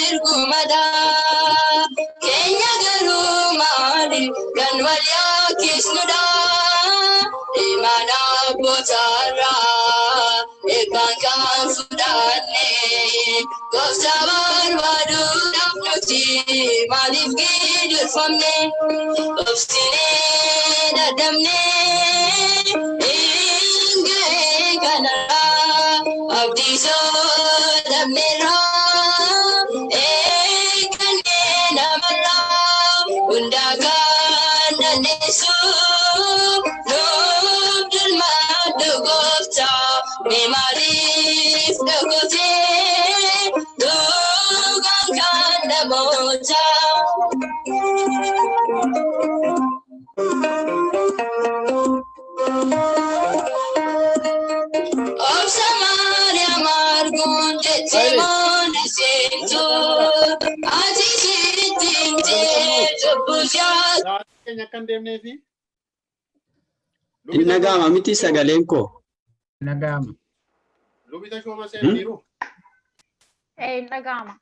Ergumadha. Keenya garuu maali kan wal yaakisnudha. Imaana abbootarraa eebbaan kan fudhanne. Gooftaa barbaaduudhaaf nuti maaliif gidurfamne? Obsinee dadhabne hin ga'e kanarraa abdii soodhabneerra. Eeggannee namarraa hundaa kan dandeessu nuuf dirmadhu gooftaa mee maaliif dhokotee dhugaan kan namootaa. Obsa Maariyaam arguun jettee moona seentu ati sitti himtee cubbuu ishee. Sa'aatii keenya akka hin deemnee fi Hin dhaga'ama miti sagaleen koo. Naga'ama. Lubi Tashooma seenaniiru. Ee, hin dhaga'ama.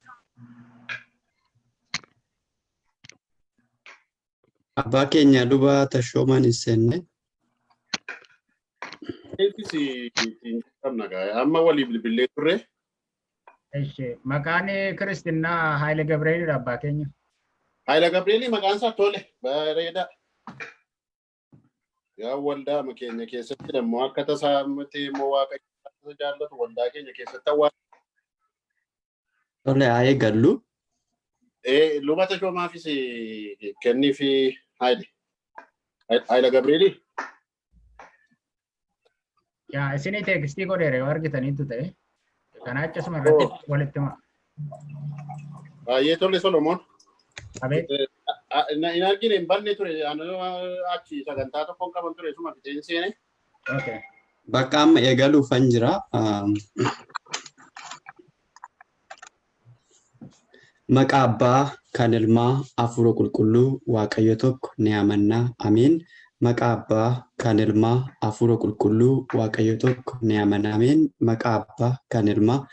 Abbaa keenya luba Tashoomaan hin seenne. Eebbis ittiin qabna gaa. Amma walii bilbillee turre. Eshi, maqaan kiristinnaa Haayile Gabreelidha abbaa keenya. Haayila Gabreelii maqaan isaa tole bareeda. Yaa waldaa keenya keessatti immoo akka tasaa miti immoo Waaqayyo jaallatu waldaa keenya keessatti awwaala. Tole haa eegallu. Luba Tashoomaafis kenniifi Haayile. Haayila Gabreelii. Yaa isinii teekstii godheera yoo argitaniittu ta'e. Kana achasuma irratti walitti hima. Baay'ee tole Solomoon. Abeet. Hin argine hin banne ture. Achi sagantaa tokko hin qaban ture suma fixeen seene. Okay. Bakka amma eegaluufan jira. Maqaa Abbaa kan Ilmaa Hafuura Qulqulluu Waaqayyo tokko ni amanna. Ameen. Maqaa Abbaa kan Ilmaa Hafuura Qulqulluu Waaqayyo tokko ni amanna. Ameen. Maqaa Abbaa kan Ilmaa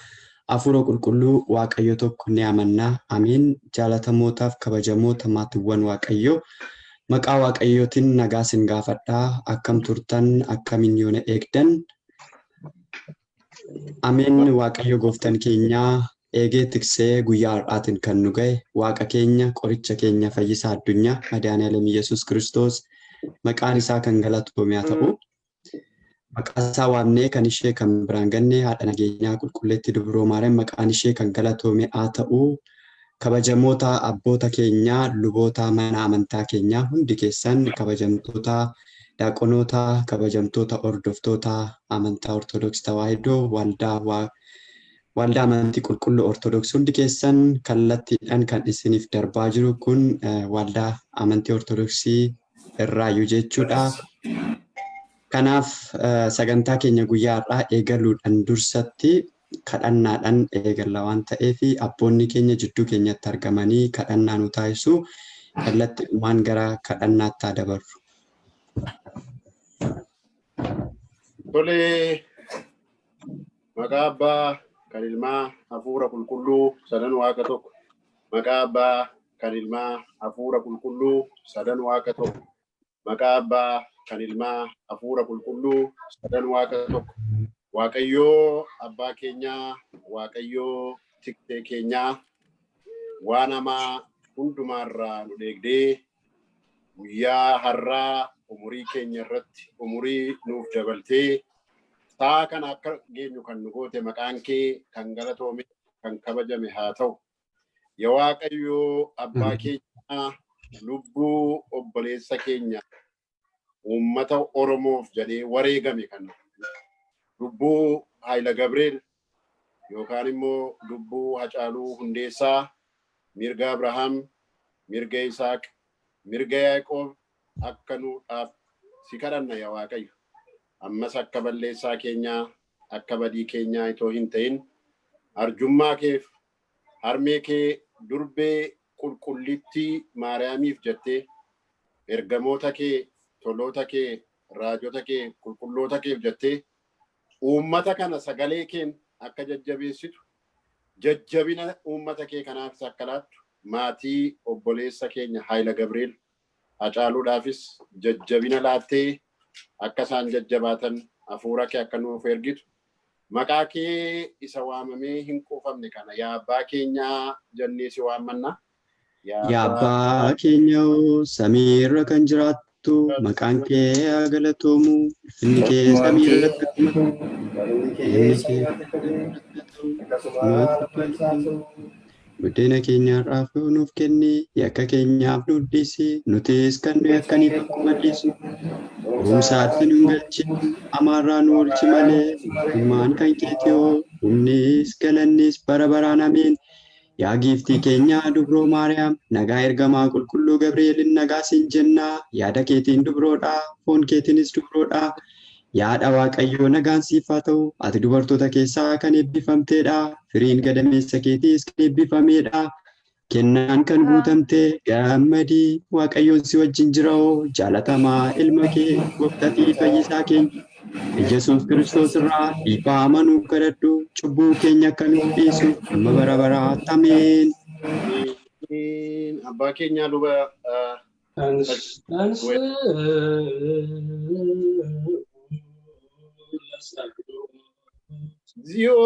Hafuura Qulqulluu Waaqayyo tokko ni amanna. Ameen. Jaalatamootaaf kabajamoota maatiiwwan Waaqayyoo maqaa Waaqayyootiin nagaa isin gaafadhaa. Akkam turtan? Akkamiin yoona eegdan? Ameen. Waaqayyo gooftan keenyaa eegee tiksee guyyaa har'aatiin kan nu ga'e Waaqa keenya qoricha keenya fayyisaa addunyaa Madaani'aalem Yesuus Kiristoos maqaan isaa kan galatoome haa ta'u. Maqaa isaa waamnee kan ishee kan biraan ganne haadha nageenyaa qulqulleetti dubroo Maariyaam maqaan ishee kan galatoome haa ta'u. Kabajamoota abboota keenyaa luboota mana amantaa keenyaa hundi keessan kabajamtoota daaqonoota kabajamtoota hordoftoota amantaa Ortodoksii Tawaahidoo waldaa waldaa amantii qulqulluu Ortodoksii hundi keessan kallattiidhaan kan isiniif darbaa jiru kun waldaa amantii Ortodoksii irraayyuu jechuudha. Kanaaf sagantaa keenya guyyaa har'aa eegaluudhaan dursatti kadhannaadhaan eegalla waan ta'eef abboonni keenya jidduu keenyatti argamanii kadhannaa nu taasisu kallattiidhumaan gara kadhannaatti haa dabarru. Tole maqaa Abbaa kan Ilmaa Hafuura Qulqulluu sadan Waaqa tokko. Maqaa Abbaa kan Ilmaa Hafuura Qulqulluu sadan Waaqa tokko. Maqaa Abbaa kan Ilmaa Hafuura Qulqulluu sadan Waaqa tokko. Waaqayyoo Abbaa keenyaa, Waaqayyoo tiksee keenyaa, waan hamaa hundumaarraa nu dheegdee guyyaa har'aa umurii keenya irratti umurii nuuf dabaltee sa'a kana akka geenyu kan nu goote maqaan kee kan galatoome kan kabajame haa ta'u. Yaa Waaqayyo abbaa keenyaa lubbuu obboleessa keenya uummata Oromoof jedhee wareegame kana lubbuu Haayila Gabreel yookaan immoo lubbuu Hacaaluu Hundeessaa, mirga Abrahaam, mirga Isaaq, mirga Yaaqoob akka nuudhaaf si kadhanna yaa Waaqayyo. Ammas akka balleessaa keenyaa, akka badii keenyaa itoo hin ta'in arjummaa keef harmee kee durbee qulqullittii Maariyaamiif jettee ergamoota kee, toloota kee, raajota kee, qulqulloota keef jettee uummata kana sagalee keen akka jajjabeessitu Jajjabina uummata kee kanaafis akka laattu, maatii obboleessa keenya Haayila Gabriel Hacaaluudhaafis jajjabina laattee akka isaan jajjabaatan hafuura kee akka nuuf ergitu, maqaa kee isa waamamee hin quufamne kana yaa abbaa keenyaa jennee si waammanna. Yaa abbaa keenya samiirra kan jiraattu, maqaan kee haa galatoomu, ulfinni kee samiirratti akkuma ta'u, inni kee buddeena keenya har'aaf nuuf kenni, yakka keenyaaf nuuf dhiisi, nutis kan nu yakkaniif akkuma dhiisnu, qorumsaatti nu hin galchin, hamaarraa nu oolchi malee, mootummaan kan keetii hoo, humnis galannis bara baraan, ameen. Yaa giiftii keenya Dubroo Maariyaam, nagaa ergamaa qulqulluu Gabri'eelin nagaa siin jennaa, yaada keetiin dubroodha, foon keetiinis dubroodha. Yaadha Waaqayyoo nagaan siif haa ta'u, ati dubartoota keessaa kan eebbifamteedha, firiin gadameessa keetiis kan eebbifameedha. Kennaan kan guutamte gammadii, Waaqayyoon si wajjin jira hoo, jaalatamaa ilma kee gooftaa fayyisaa keenya Yesuus Kiristoos irraa dhiifama nuu kadhadhu, cubbuu keenya akka nuuf dhiisu, amma bara baraatti, ameen. Abbaa keenyaa luba Ziyoo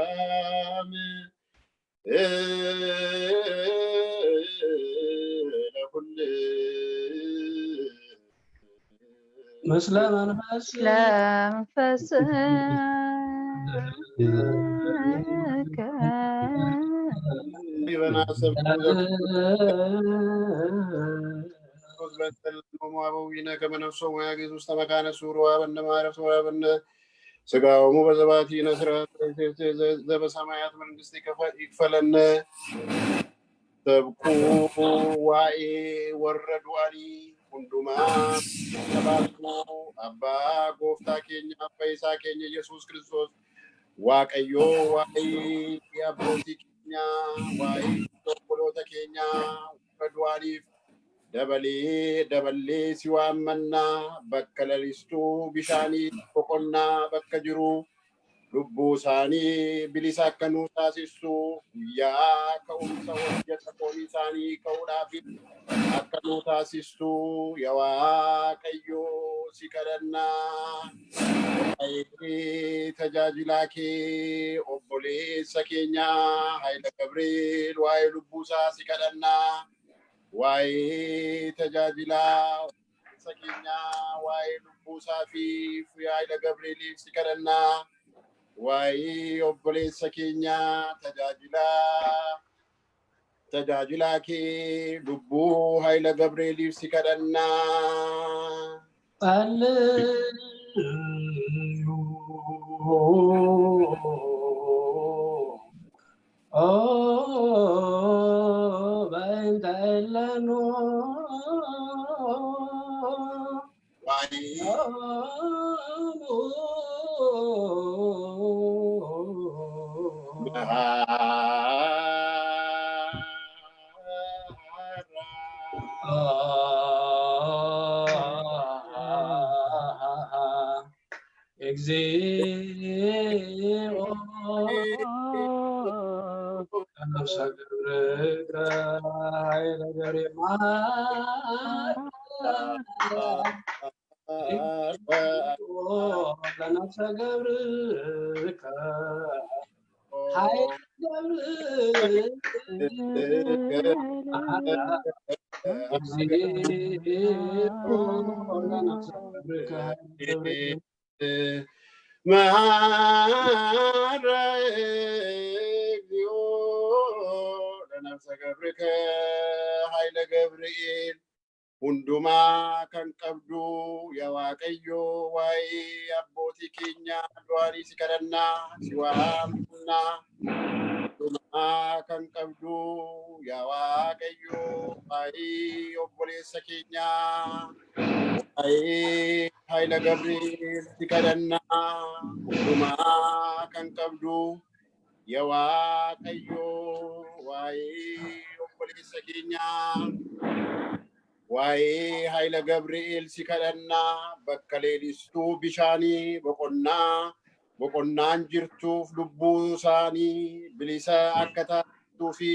ሰላም ለኩል ምስለ መንፈስ ለመንፈስከ በናሰብ አበዊነ ከመነፍሶ ሙያጌዝ ውስተ መካነ ሱር ወሀበነ ማዕረፍት ወሀበነ ሥጋሆሙ በዘባቲነ ዘበሰማያት መንግስት ይክፈለነ ሰብኩ waa'ee warra du'anii hundumaa qabaatu abbaa gooftaa keenya fayyisaa keenya Yesuus Kiristoos Waaqayyoo waa'ee abbootii keenyaa, waa'ee obboloota keenyaa warra du'aniif dabalee daballee si waammannaa. Bakka lalistuu bishaanii boqonnaa bakka jiru lubbuu isaanii bilisa akka nuu taasistu, guyyaa ka'umsa hojjeta foonii isaanii ka'uudhaaf akka nuu taasistu, yaa Waaqayyo si kadhannaa. Waa'ee tajaajilaa kee obboleessa keenyaa Haayila Gabriel, waa'ee lubbuu isaa si kadhannaa. Waa'ee tajaajilaa obboleessa keenyaa, waa'ee lubbuu isaa fi Haayila Gabrieliif si kadhannaa. Waa'ee obboleessa keenyaa tajaajilaa kee lubbuu Haayila Gabrieliif si kadhannaa. ጸልዩ ኦ በእንተ እለኑ Waa'ee Mahaara. እግዚኦ ነፍሰ ገብርከ ኃይለ ገብረ ለነፍሰ ገብርከ ኃይለ ገብርከ እግዚኦ ለነፍሰ ገብርከ ኃይለ ገብርከ መሐረ እግዚኦ ለነፍሰ ገብርከ ኃይለ ገብርኤል hundumaa kan qabdu yaa Waaqayyo, waa'ee abbootii keenya du'anii si kadhannaa, si waamnaa. Hundumaa kan qabdu yaa Waaqayyo, waa'ee obboleessa keenyaa Waa'ee Haayila Gabriel si kadhannaa hundumaa kan qabdu yaa Waaqayyo, waa'ee obboleessa keenyaa, waa'ee Haayila Gabriel si kadhannaa, bakka leellistuu bishaanii boqonnaa boqonnaan jirtuuf lubbuu isaanii bilisa akka taasituu fi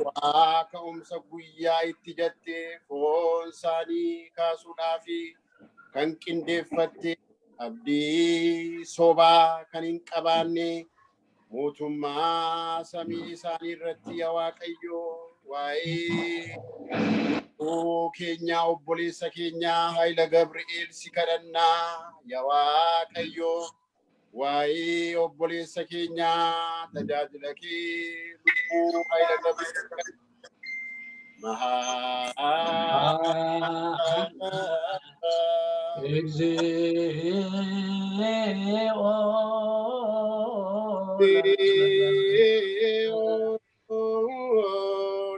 waa ka'umsa guyyaa itti jette foon isaanii kaasuudhaaf kan qindeeffatte, abdii sobaa kan hin qabaanne mootummaa samii isaanii irratti, yaa Waaqayyo, waa'ee keenyaa, obboleessa keenyaa Haayila Gabri'eel si kadhannaa. Yaa Waaqayyo, waa'ee obboleessa keenyaa, tajaajila kee, lubbuu Haayila Gabri'eel mahaa እግዚኦ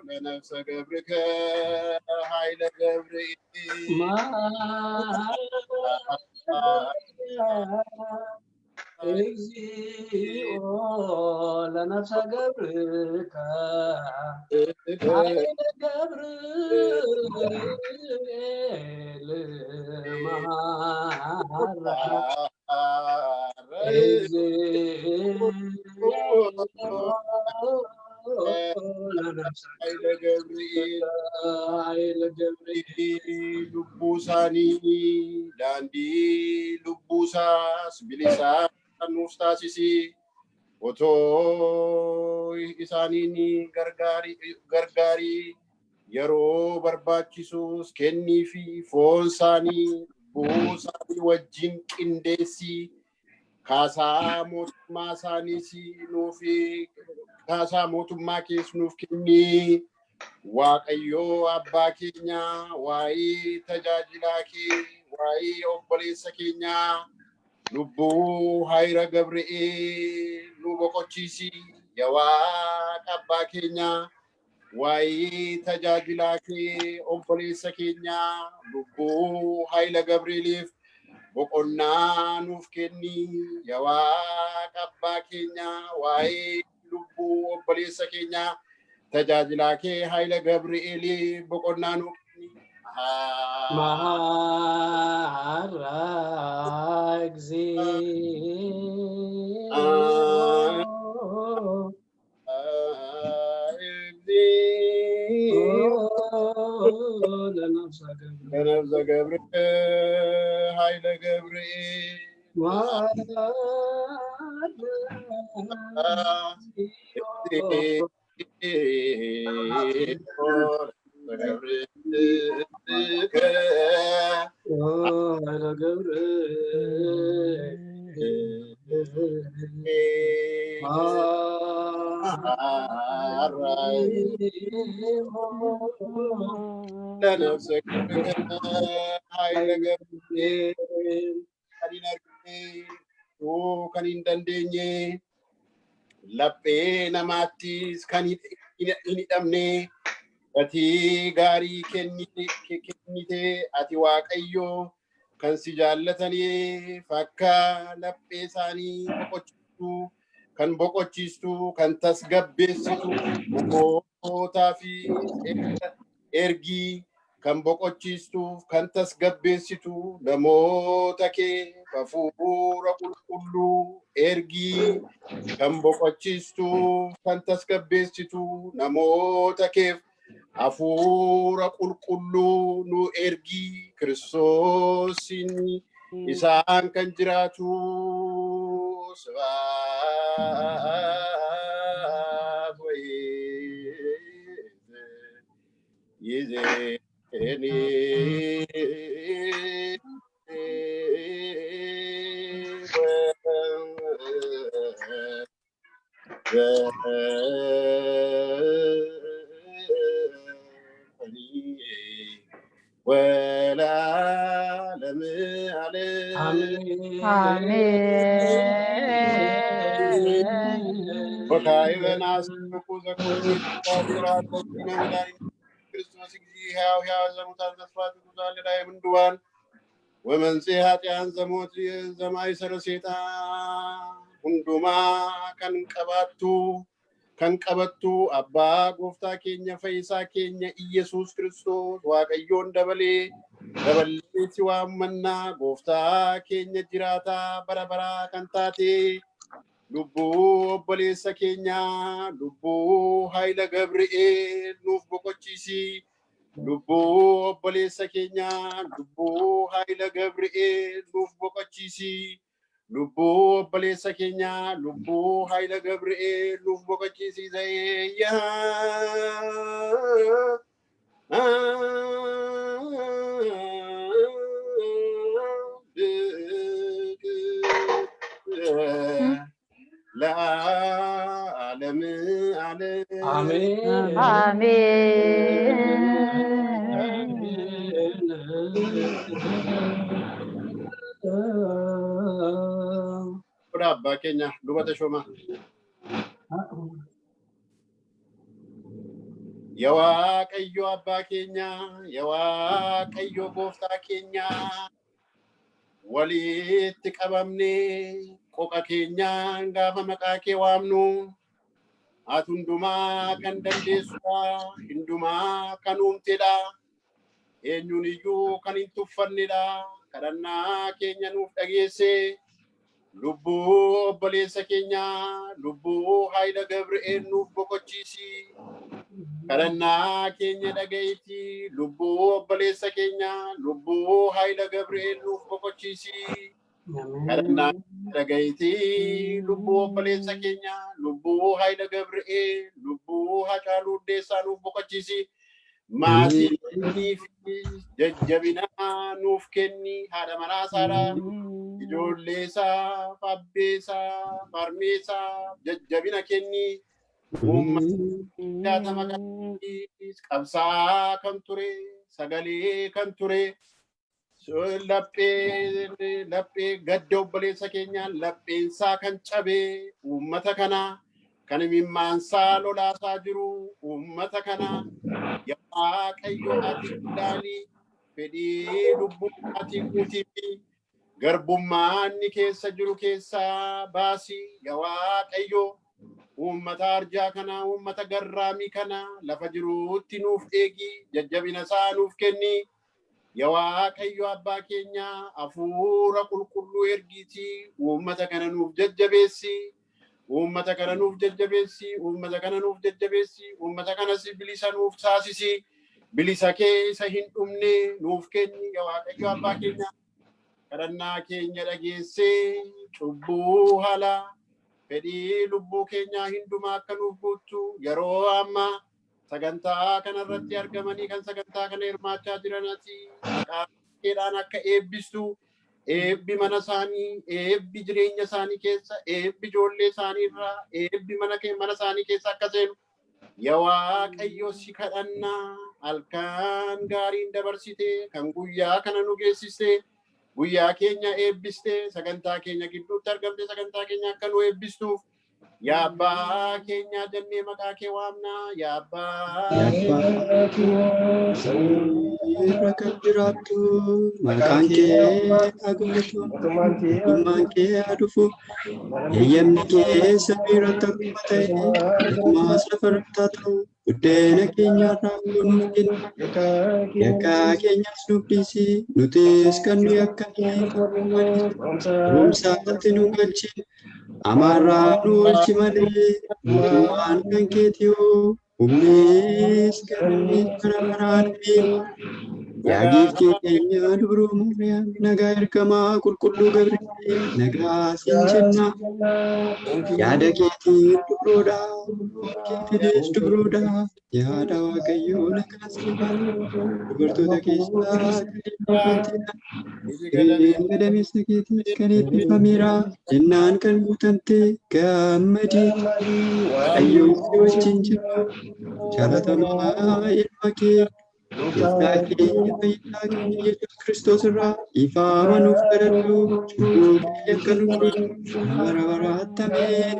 ለነፍሰ ገብርከ ኃይለ ገብርኤል። እግዚኦ ለነፍሰ ገብርከ ኃይለ ገብርኤል መሐራ። እግዚኦ ለነፍሰ ኃይለ ገብርኤል ኃይለ ገብርኤል። Lubbuu isaanii daandii lubbuu isaas bilisaa nuuf taasisi. Otoo isaaniin gargaarii, yeroo barbaachisus kennii fi foon isaanii lubbuu isaanii wajjin qindeessii, kaasaa mootummaa isaaniis nuuf, kaasaa mootummaa kees nuuf kennii. Waaqayyoo abbaa keenya, waa'ee tajaajilaa kee, waa'ee obboleessa keenyaa, lubbuu Hayira Gabri'eel nu boqochiisi. Yaa Waaqa abbaa keenya, waa'ee tajaajilaa kee, obboleessa keenyaa, lubbuu Hayila Gabri'eeliif boqonnaa nuuf kenni. Yaa Waaqa abbaa keenya, waa'ee lubbuu obboleessa keenyaa, tajaajilaa kee Hayila Gabri'eeliif boqonnaa nuuf kenni. መሐራ እግዚኦ ለነፍሰ ገብርኤል። ለነፍሰ ገብርኤል ኃይለ ገብርኤል። መሐራ እግዚኦ ኃይለ ገብርኤል መሐራ ለነፍሰ ኃይለ ገብርኤል kan hin argine, kan hin dandeenye, laphee namaattis kan hin hidhamne gatii gaarii kennite. Ati Waaqayyo kan si jaallataniif akka laphee isaanii boqochiistu, kan boqochiistu, kan tasgabbeessitu namootaa fi ergii, kan boqochiistu, kan tasgabbeessitu namoota kee hafuura qulqulluu ergii, kan boqochiistu, kan tasgabbeessitu namoota keef hafuura qulqulluu nu ergii. Kiristoosin isaan kan jiraatu ስብሐት ይእዜኒ ወለዓለመ ዓለም። አሜን። ወካዕበ ናስብኩ ዘኮነ ክርስቶስ እግዚእ ሕያው ሕያው ዘሙታን ተስፋ ትጉዛን ለዳይ ምንዱባን ወመንጽሔ ኃጢአን ዘሞት ዘማእሰረ ሰይጣን hundumaa kan qabaattu kan qabattu abbaa gooftaa keenya fayyisaa keenya Iyyasuus Kiristoos Waaqayyoon dabalee daballee si waammannaa gooftaa keenya jiraataa bara baraa kan taate lubbuu obboleessa keenyaa lubbuu Hayila Gabri'eel nuuf boqochiisi. Lubbuu obboleessa keenyaa lubbuu Hayila Gabri'eel nuuf boqochiisi. Lubbuu obboleessa keenyaa lubbuu Hayila Gabri'eel nuuf boqochiisi. Zayyaa. ለዓለም ዓለም። አሜን። አሜን። Kudha abbaa keenya luba Tashoomaa. Yaa Waaqayyo abbaa keenya, yaa Waaqayyo gooftaa keenya, walitti qabamnee qoqa keenyaan gaafa maqaa kee waamnu, ati hundumaa kan dandeessudha, hundumaa kan uumtedha, eenyuun iyyuu kan hin tuffannedha. Kadhannaa keenya nuuf dhageesse, lubbuu obboleessa keenya, lubbuu Hayila Gabri'eel nuuf boqochiisi. Kadhannaa keenya dhaga'iiti, lubbuu obboleessa keenya, lubbuu Hayila Gabri'eel nuuf boqochiisi. Kadhannaa dhaga'iiti, lubbuu obboleessa keenya, lubbuu Hayila Gabri'eel, lubbuu Hacaaluu Hundeessaa nuuf boqochiisi. Maatii fi jajjabina nuuf kenni, haadha manaa isaadha. Ijoollee isaa, abbee isaa, harmee isaa jajjabina kenni. Uummata jaatama qabsaa kan ture, sagalee kan ture, laphee laphee gadda obboleessa keenyaa lapheensaa kan cabe uummata kana kan imimmaansaa lolaasaa jiru uummata kana, yaa Waaqayyo, ati ilaali, fedhii lubbuu ati guutii fi garbummaa inni keessa jiru keessaa baasi. Yaa Waaqayyo, uummata arjaa kana, uummata garraamii kana lafa jiruutti nuuf eegi, jajjabina isaa nuuf kenni. Yaa Waaqayyo abbaa keenya, hafuura qulqulluu ergiitii uummata kana nuuf jajjabeessi. Uummata kana nuuf jajjabeessi, uummata kana nuuf jajjabeessi, uummata kanas bilisa nuuf taasisi. Bilisa kee isa hin dhumne nuuf kenni. Yaa Waaqayyo abbaa keenya, kadhannaa keenya dhageessee cubbuu haala fedhii lubbuu keenyaa hundumaa akka nuuf guuttu, yeroo amma sagantaa kanarratti argamanii kan sagantaa kana hirmaachaa jiranati maqaa keedhaan akka eebbistu, eebbi mana isaanii, eebbi jireenya isaanii keessa, eebbi ijoollee isaanii irraa, eebbi mana mana isaanii keessa akka seenu, yaa Waaqayyo, si kadhannaa. Halkan gaariin dabarsite kan guyyaa kana nu geessiste, guyyaa keenya eebbiste, sagantaa keenya gidduutti argamte, sagantaa keenya akka nu eebbistuuf, yaa abbaa keenya jennee maqaa kee waamnaa. Yaa abbaa Irra kan jiraattu, maqaan kee haa guddatu, mootummaan kee haa dhufu, eeyyamni kee samii irratti akkuma ta'e akkasumas lafa irratti haa ta'u. Buddeena keenya irraa nuuf kenni, yakka keenyas nuuf dhiisi, nutis kan nu yakkaniif barumsaatti nu galchi, hamaarraa nu oolchi malee, mootummaan kan keetii, humnis galanni bara baraan. Yaa giiftii keenya dubroo Maariyaam, nagaa ergamaa qulqulluu Gabri'eel nagaa siin jenna. Yaada keetiin dubroodha, keetiinis dubroodha. Yaada Waaqayyoo nagaa siin baala. Dubartoota keessaa kan eebbifamteedha. Fireen gadameessa keetiis kan eebbifameera. Jennaan kan guutamte gammadi. Waaqayyoon si wajjin jira. Jaalatamaa ilma kee Gooftaa keenya fayyisaa keenya Yesuus Kiristoos irraa dhiifama nuuf kadhadhu. Cubbuu keenya akka nuuf dhiiftu bara baraatti ameen.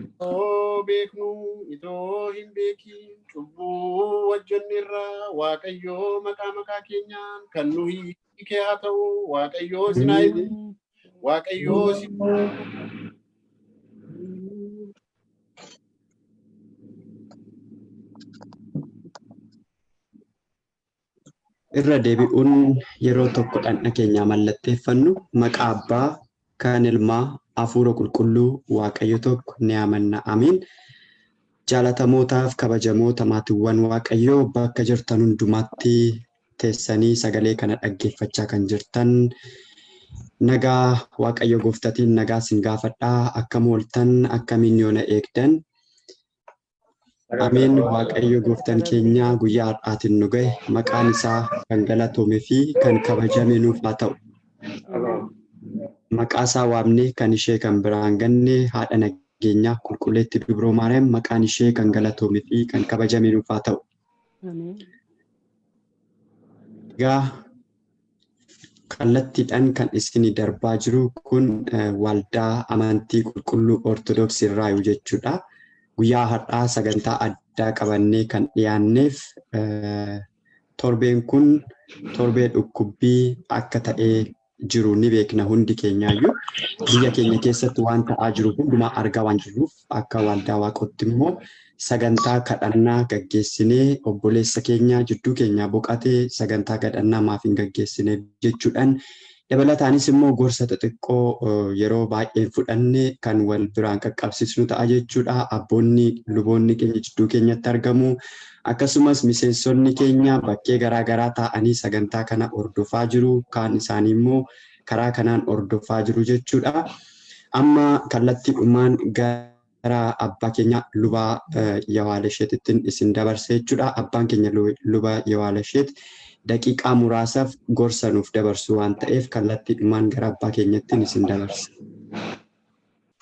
Itoo beeknu itoo hin beekin cubbuu hojjennerraa Waaqayyoo maqaa maqaa keenyaan kan nu hiike haa ta'u. Waaqayyoo isin haa eebbisu. Waaqayyoo isin Irra deebi'uun yeroo tokko dhandha keenyaa mallatteeffannu maqaa abbaa kan ilmaa hafuura qulqulluu Waaqayyo tokko ni amanna. Amiin. Jaalatamootaaf kabajamoota maatiiwwan Waaqayyoo bakka jirtan hundumaatti teessanii sagalee kana dhaggeeffachaa kan jirtan nagaa Waaqayyo gooftatiin nagaa isin gaafadhaa. Akkam ooltan, akkamiin yoona eegdan. Ameen. Waaqayyo gooftaan keenya guyyaa har'aatiin nu gahe maqaan isaa kan galatoomee fi kan kabajame nuuf haa ta'u. Maqaa isaa waamnee kan ishee kan biraan ganne haadha nageenyaa qulqulleetti Dubroo Maariyaam maqaan ishee kan galatoomee fi kan kabajame nuuf haa ta'u. Egaa kallattiidhaan kan isinii darbaa jiru kun waldaa amantii qulqulluu Ortodoksii irraayu jechuudha. Guyyaa har'aa sagantaa addaa qabannee kan dhiyaanneef torbeen kun torbee dhukkubbii akka ta'ee jiru ni beekna hundi keenyaayyuu. Biyya keenya keessatti waan ta'aa jiru hundumaa argaa waan jirruuf akka waldaa waaqootti immoo sagantaa kadhannaa gaggeessinee obboleessa keenya jidduu keenyaa boqatee sagantaa kadhannaa maaf hin gaggeessine jechuudhaan dabalataanis immoo gorsa xixiqqoo yeroo baay'ee fudhanne kan wal biraan qaqqabsiisnu ta'a jechuudha. Abboonni luboonni keenya jidduu keenyatti argamu. Akkasumas miseensonni keenya bakkee garaa garaa taa'anii sagantaa kana hordofaa jiru. Kaan isaanii immoo karaa kanaan hordofaa jiru jechuudha. Amma kallattiidhumaan gara abbaa keenya luba Yawaalasheetittiin isin dabarse jechuudha. Abbaan keenya luba Yawaalasheet daqiiqaa muraasaaf gorsa nuuf dabarsu waan ta'eef kallattiidhumaan gara abbaa keenyattiin isin dabarsa.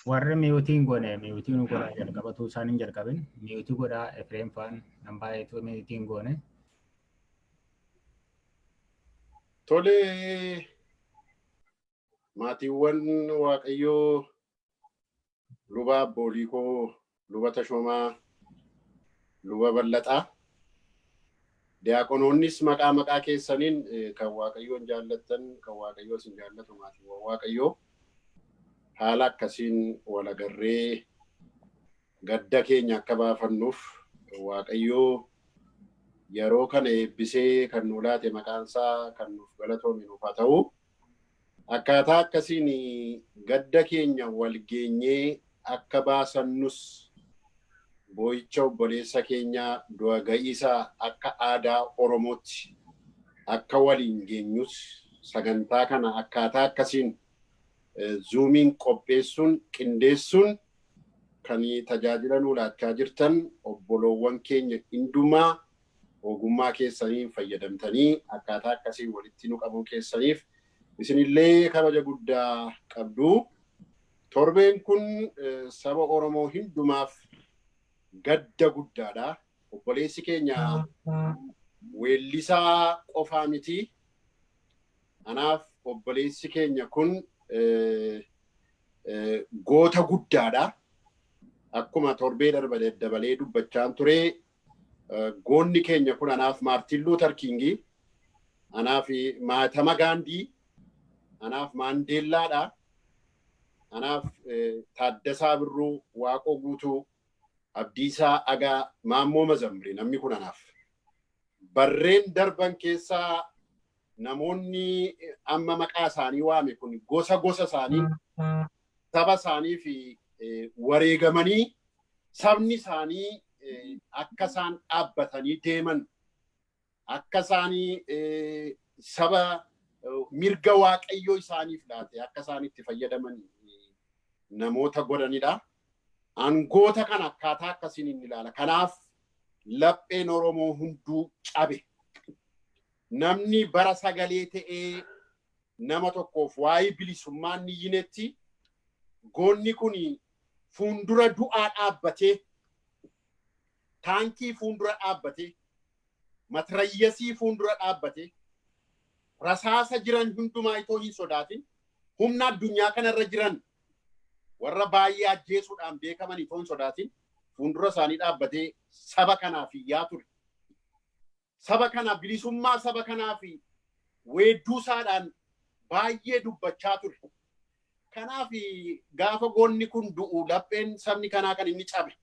Warri mute goone mute nu godhaa, jalqabatu isaan hin jalqabin mute godhaa. Efreem faan nan baay'eetu mute goone. Tole, maatiiwwan Waaqayyoo, luba abboolii koo, luba Tashoomaa, luba Bal'axaa, diyaaqonoonnis maqaa maqaa keessaniin kan Waaqayyoon jaallattan, kan Waaqayyoo isin jaallatu, maatiiwwan Waaqayyoo, haala akkasiin wal agarree gadda keenya akka baafannuuf Waaqayyoo yeroo kana eebbisee kan nu laate maqaansaa kan nuuf galatoome nuuf haa ta'u. Akkaataa akkasiin gadda keenya wal geenyee akka baasannus boo'icha obboleessa keenya du'a ga'iisaa akka aadaa Oromootti akka waliin geenyus sagantaa kana akkaataa akkasiin Zoomiin qopheessuun qindeessuun kan tajaajila nuu laachaa jirtan obboloowwan keenya hundumaa ogummaa keessaniin fayyadamtanii akkaataa akkasiin walitti nu qabuu keessaniif isinillee kabaja guddaa qabdu. Torbeen kun saba Oromoo hundumaaf gadda guddaadha. Obboleessi keenya weellisaa qofaa miti. Anaaf obboleessi keenya kun goota guddaadha. Akkuma torbee darbe dabalee dubbachaan ture, goonni keenya kun anaaf Maartiin Luuter Kiingii, anaaf Mahatma Gaandii, anaaf Maandeellaadha. Anaaf Taaddasaa Birruu, Waaqoo Guutuu, Abdiisaa Agaa, Maammoo Mazamri namni kun anaaf. Barreen darban keessaa namoonni amma maqaa isaanii waame kun gosa gosa isaanii saba isaanii fi wareegamanii sabni isaanii akka isaan dhaabbatanii deeman, akka isaanii saba mirga Waaqayyoo isaaniif laate akka isaan itti fayyadaman namoota godhanidha. Angoota kana akkaataa akkasiin inni ilaala. Kanaaf lapheen Oromoo hunduu cabe. Namni bara sagalee ta'ee nama tokkoof waa'ee bilisummaa inni yinetti goonni kun fuundura du'aa dhaabbatee, taankii fuundura dhaabbatee, Matrayyasii fuuldura dhaabbatee rasaasa jiran hundumaa itoo hin sodaatin humna addunyaa kanarra jiran warra baay'ee ajjeesuudhaan beekaman itoo hin sodaatin fuuldura isaanii dhaabbatee saba kanaaf iyyaa ture. Saba kana bilisummaa saba kanaaf weedduusaadhaan baay'ee dubbachaa ture. Kanaaf gaafa goonni kun du'u lapheen sabni kanaa kan inni cabe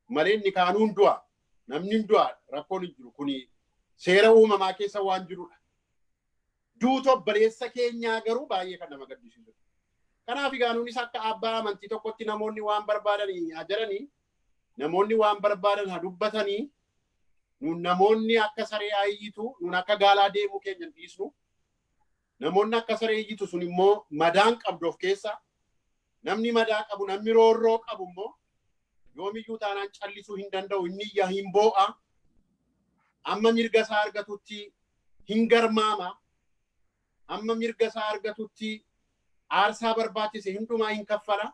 malee inni kaanuun du'a, namni hin du'a, rakkoon hin jiru, kuni seera uumamaa keessa waan jirudha. Duuta obboleessa keenyaa garuu baay'ee kan nama gaddisiisudha. Kanaaf egaa nuunis akka abbaa amantii tokkotti namoonni waan barbaadan haa jedhanii, namoonni waan barbaadan haa dubbatanii, nun namoonni akka saree ayyitu, nun akka gaalaa deemuu keenya hin dhiisnu. Namoonni akka saree iyyitu sun immoo madaan qabdu of keessa. Namni madaa qabu, namni roorroo qabu immoo yoomiyyuu taanaan callisuu hin danda'u, inni iyya, hin boo'a. Amma mirga isaa argatutti hin garmaama. Amma mirga isaa argatutti aarsaa barbaachise hundumaa hin kaffala.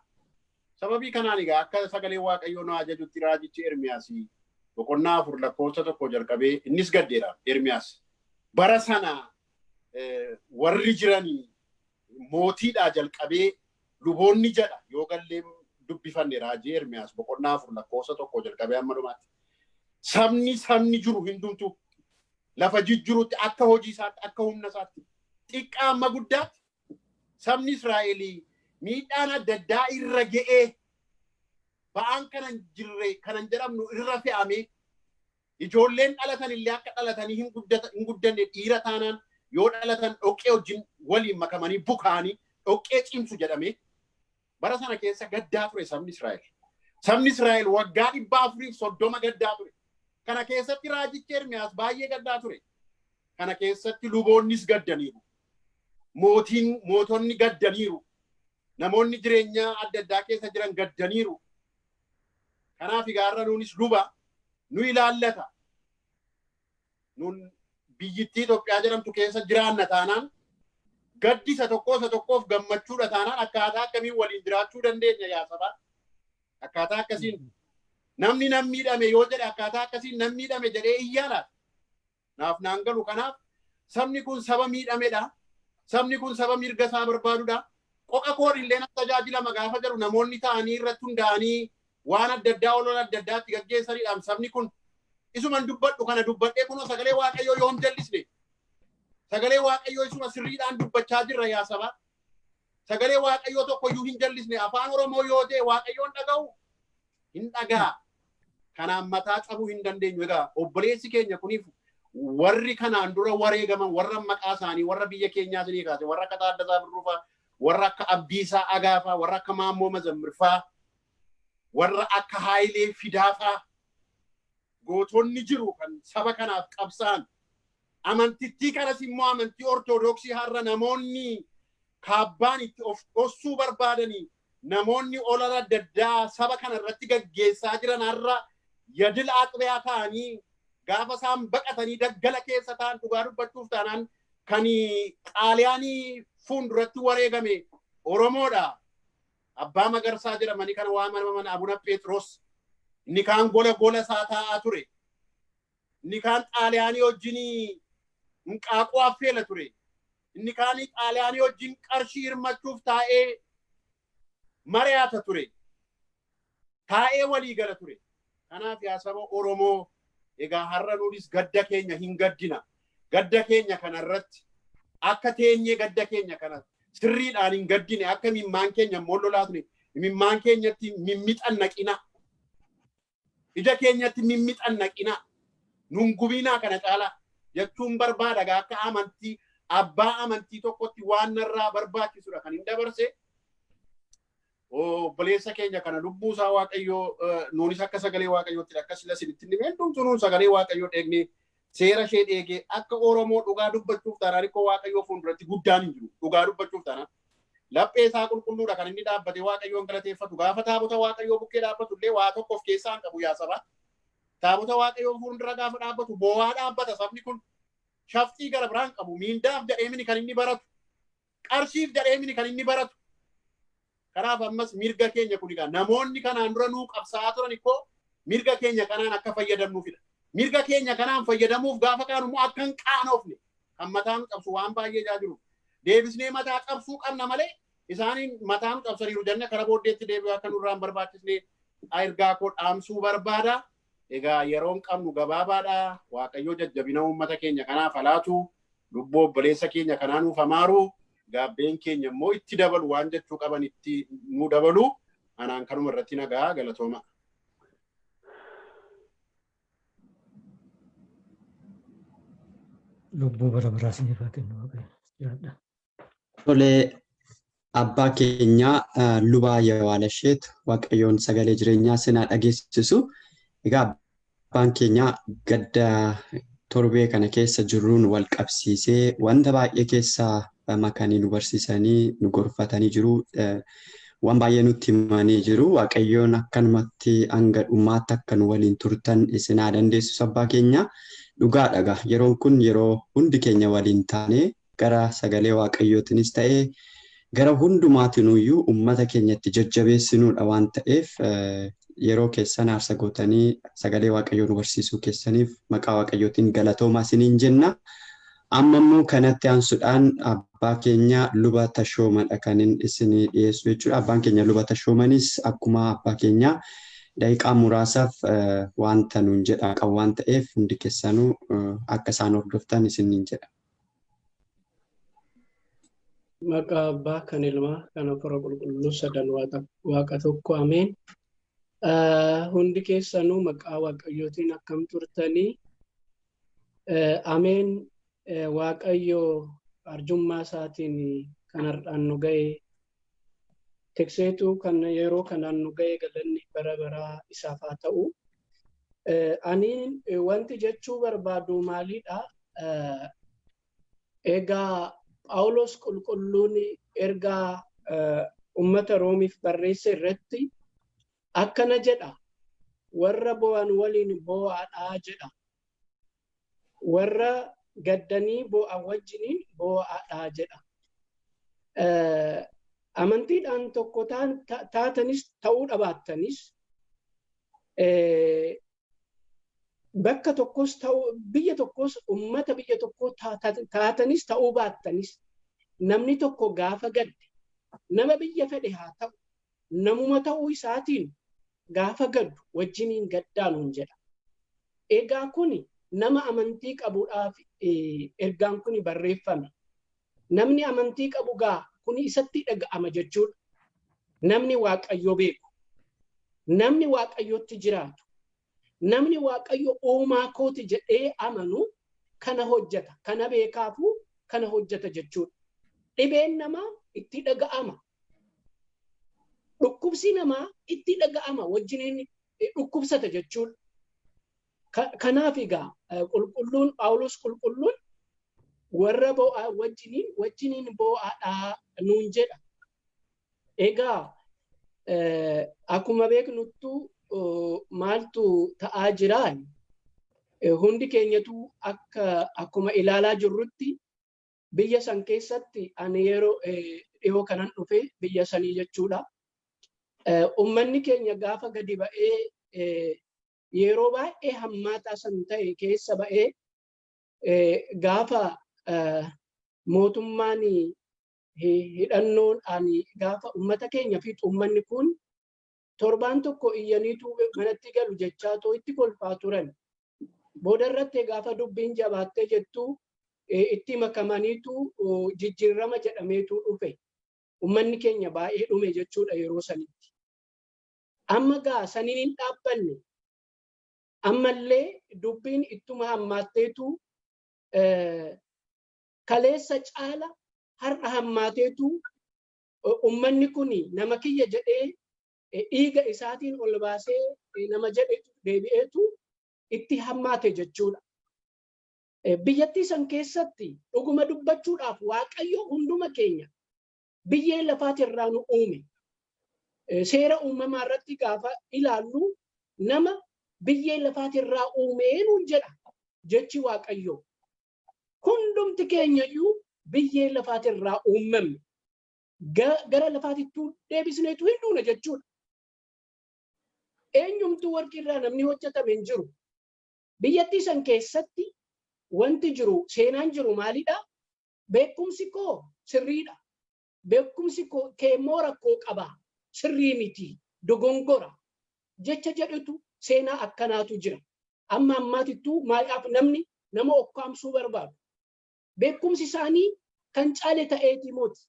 Sababii kanaan egaa akka sagalee Waaqayyoo nu ajajutti raajichi Ermiyaas boqonnaa 4 lakkoofsa 1 jalqabee innis gaddeera Ermiyaas. Bara sana warri jiranii mootiidhaa jalqabee luboonni jedha yoo gallee dubbifanne raajii Ermiyaas boqonnaa 4 lakkoofsa 1 jalqabee hamma dhumaatti. Sabni jiru hundumtuu lafa jijjirutti akka hojii isaatti, akka humna isaatti, xiqqaa amma guddaatti sabni Israa'elii miidhaan adda addaa irra ga'ee ba'aan kanan jirre kanan jedhamnu irra fe'amee ijoolleen dhalatan illee akka dhalatanii hin guddanne, dhiira taanaan yoo dhalatan dhoqqee wajjin waliin makamanii bukaanii dhoqqee cimsu jedhamee bara sana keessa gaddaa ture sabni Israa'el. Sabni Israa'el waggaa 430 gaddaa ture. Kana keessatti raajichi Ermiyaas baay'ee gaddaa ture. Kana keessatti luboonnis gaddaniiru. Mootonni gaddaniiru. Namoonni jireenya adda addaa keessa jiran gaddaniiru. Kanaaf egaa har'a nuunis luba nu ilaallata. Nun biyyittii Itoophiyaa jedhamtu keessa jiraanna taanaan, gaddi isa tokkoo isa tokkoof gammachuudha taanaan, akkaataa akkamiin waliin jiraachuu dandeenya yaa sabaa? Akkaataa akkasiin namni nan miidhame yoo jedhe, akkaataa akkasiin nan miidhame jedhee iyyaa laata? Naaf naan galu. Kanaaf sabni kun saba miidhamedha. Sabni kun saba mirga isaa barbaadudha. Qoqa koon illee na tajaajilama gaafa jedhu namoonni ta'anii irratti hundaa'anii waan adda addaa olola adda addaatti gaggeessanidha. Sabni kun isuman dubbadhu kana dubbadhee kunoo sagalee Waaqayyoo yoom jallisne? Sagalee Waaqayyoo isuma sirriidhaan dubbachaa jirra yaa saba. Sagalee Waaqayyoo tokko iyyuu hin jallisne. Afaan Oromoo yoo ta'e Waaqayyoon dhaga'u hin dhagaa. Kanaan mataa cabuu hin dandeenyu. Egaa obboleessi keenya kuniif warri kanaan dura wareegaman, warra maqaa isaanii warra biyya keenyaa isinii kaase, warra akka Taaddasaa Birruufaa, warra akka Abdiisaa Agaafaa, warra akka Maammoo Mazammirfaa, warra akka Haayilee Fidaafaa, gootonni jiru kan saba kanaaf qabsa'an. Amantittii kanas immoo amantii Ortodoksii har'a namoonni kaabbaan itti of dhossuu barbaadanii, namoonni olola adda addaa saba kana irratti gaggeessaa jiran, har'a yadil aaxibiyaa ta'anii gaafa isaan baqatanii daggala keessa ta'an, dhugaa dubbachuuf taanaan kan Xaaliyaanii fuulduratti wareegame Oromoodha. Abbaa Magarsaa jedhamanii kan waamaman Abuna Phexros. Inni kaan gola gola isaa taa'aa ture. Inni kaan Xaaliyaanii wajjin hinqaaquu affeela ture. Inni kaan Xaaliyaanii wajjin qarshii hirmachuuf taa'ee mari'ata ture. Taa'ee walii gala ture. Kanaaf yaa saba Oromoo, egaa har'a nuunis gadda keenya hin gaddina. Gadda keenya kanarratti akka teenyee gadda keenya kana sirriidhaan hin gaddine, akka mimmaan keenya immoo lolaasne, mimmaan keenyatti mimmixan naqina. Ija keenyatti mimmixan naqina. Nun gubinaa kana caalaa jechuun barbaada. Egaa akka amantii abbaa amantii tokkotti waan narraa barbaachisudha kan hin dabarse. Obboleessa keenya kana lubbuu isaa Waaqayyoo, nuunis akka sagalee Waaqayyootti akka sila isinitti himee hundumtuu nuun sagalee Waaqayyoo dheegnee seera ishee dheegee akka Oromoo dhugaa dubbachuuf taanaan ikkoo Waaqayyoo fuulduratti guddaan hin jiru, dhugaa dubbachuuf taanaan. Laphee isaa qulqulluudha kan inni dhaabbate Waaqayyoon galateeffatu. Gaafa taabota Waaqayyoo bukkee dhaabbatu illee waa tokko of keessaa hin qabu yaa sabaa. Taabota Waaqayyoo fuuldura gaafa dhaabbatu boo'aa dhaabbata sabni kun. Shafxii gara biraan qabu. Miindaaf jedhee mini kan inni baratu. Qarshiif jedhee mini kan inni baratu. Kanaaf ammas mirga keenya kun egaa namoonni kanaan dura nuu qabsaa'aa turan ikkoo mirga keenya kanaan akka fayyadamnuufidha. Mirga keenya kanaan fayyadamuuf gaafa kaanu immoo akka hin qaanofne kan mataan qabsu waan baay'ee jiru. Deebisnee mataa qabsuu qabna malee isaaniin mataan qabsaniiru jennee karaa booddeetti deebi'uu akka nurraa hin barbaachisne ergaa koo dhaamsuu barbaada. Egaa yeroon qabnu gabaabaadha. Waaqayyoo jajjabina uummata keenya kanaaf alaatu. Lubbuu obboleessa keenya kanaa nuuf amaaru. Gaabbeen keenya immoo itti dabalu waan jechuu qaban itti nu dabalu. Anaan kanuma irratti nagaa galatooma. Lubbuu bara baraa isiniif haa kennu Waaqayyo. Jiraadha. Tolee, abbaa keenyaa lubaa Yawaalasheet Waaqayyoon sagalee jireenyaa sinaa dhageessisu. Egaa abbaan keenyaa gadda torbee kana keessa jirruun wal qabsiisee wanta baay'ee keessaa makanii nu barsiisanii nu gorfatanii jiru. Waan baay'ee nutti himanii jiru. Waaqayyoon akkanumatti hanga dhumaatti akka nu waliin turtan isin haa dandeessisu abbaa keenya. Dhugaadha egaa yeroon kun yeroo hundi keenya waliin taanee gara sagalee Waaqayyootiinis ta'ee gara hundumaatinuyyuu uummata keenya itti jajjabeessinuudha waan ta'eef yeroo keessan aarsa gootanii sagalee Waaqayyoo nu barsiisuu keessaniif maqaa Waaqayyootiin galatoomaa isiniin jenna. Amma immoo kanatti aansuudhaan abbaa keenya luba Tashoomadha kan isinii dhiyeessu jechuudha. Abbaan keenya luba Tashoomanis akkuma abbaa keenyaa daqiiqaa muraasaaf wanta nuun jedha qabu waan ta'eef hundi keessanuu akka isaan hordoftan isiniin jedha. Maqaa abbaa kan ilmaa kan hafuura qulqulluu sadan waaqa tokko ameen. Hundi keessanuu maqaa waaqayyootiin akkam turtanii ameen. Waaqayyo arjummaa isaatiin kan har'aan nu ga'e tikseetu kan yeroo kanaan nu ga'e galanni bara baraa isaaf haa ta'u. Ani wanti jechuu barbaadu maalidha? Egaa Phaawulos qulqulluun ergaa uummata Roomiif barreesse irratti akkana jedha. Warra bo'an waliin bo'aadhaa jedha. Warra gaddanii bo'an wajjiniin bo'aadhaa jedha. Amantiidhaan tokko taatanis ta'uu dhabaattanis bakka tokkos ta'uu biyya tokkos uummata biyya tokkoo taatanis ta'uu baattanis namni tokko gaafa gadde nama biyya fedhe haa ta'u namuma ta'uu isaatiin gaafa gaddu wajjiniin gaddaanuun jedha. Egaa kuni nama amantii qabuudhaaf ergaan kuni barreeffame. Namni amantii qabu gaa kuni isatti dhaga'ama jechuudha. Namni Waaqayyo beeku, namni Waaqayyotti jiraatu, namni Waaqayyo uumaa kooti jedhee amanu kana hojjeta, kana beekaafuu kana hojjeta jechuudha. Dhibeen namaa itti dhaga'ama. Dhukkubsi namaa itti dhaga'ama wajjiniin dhukkubsata jechuudha. Kanaaf egaa qulqulluun Phaawulos qulqulluun warra bo'aa wajjiniin bo'aadhaa nuun jedha. Egaa akkuma beeknuttu maaltu ta'aa jiraa? Hundi keenyatu akka akkuma ilaalaa jirrutti biyya san keessatti ani yeroo dhiyoo kanan dhufe biyya sanii jechuudha. Uummanni keenya gaafa gadi ba'ee yeroo baay'ee hammaataa san ta'e keessa ba'ee gaafa mootummaan hidhannoodhaan gaafa uummata keenya fi uummanni kun torbaan tokko iyyaniitu manatti galu jechaa too itti kolfaa turan. Booda irratti gaafa dubbiin jabaattee jettu itti makamaniitu jijjiirama jedhameetu dhufe. Uummanni keenya baay'ee dhume jechuudha yeroo sanitti. Amma gaa saniin hin dhaabbanne. Ammallee dubbiin ittuma hammaatteetu kaleessa caala har'a hammaateetu uummanni kun nama kiyya jedhee dhiiga isaatiin ol baasee nama jedhetu deebi'eetu itti hammaate jechuudha. Biyyattii san keessatti dhuguma dubbachuudhaaf Waaqayyo hunduma keenya biyyee lafaatirraa nu uume. Seera uumamaa irratti gaafa ilaallu nama biyyee lafaatirraa uumee nuun jedha jechi Waaqayyo. Hundumti keenyayyuu biyyee lafaatirraa uumamne. Gara lafaatittuu deebisneetu hin duune jechuudha. Eenyumtuu warqiirraa namni hojjetame hin jiru. Biyyattii san keessatti wanti jiru, seenaan jiru maalidha? Beekumsi koo sirriidha. Beekumsi kee immoo rakkoo qaba. Sirrii miti. Dogongora. Jecha jedhutu seenaa akkanaatu jira. Amma ammaatittuu maaliif namni nama okkaamsuu barbaadu? Beekumsi isaanii kan caale ta'eeti moti.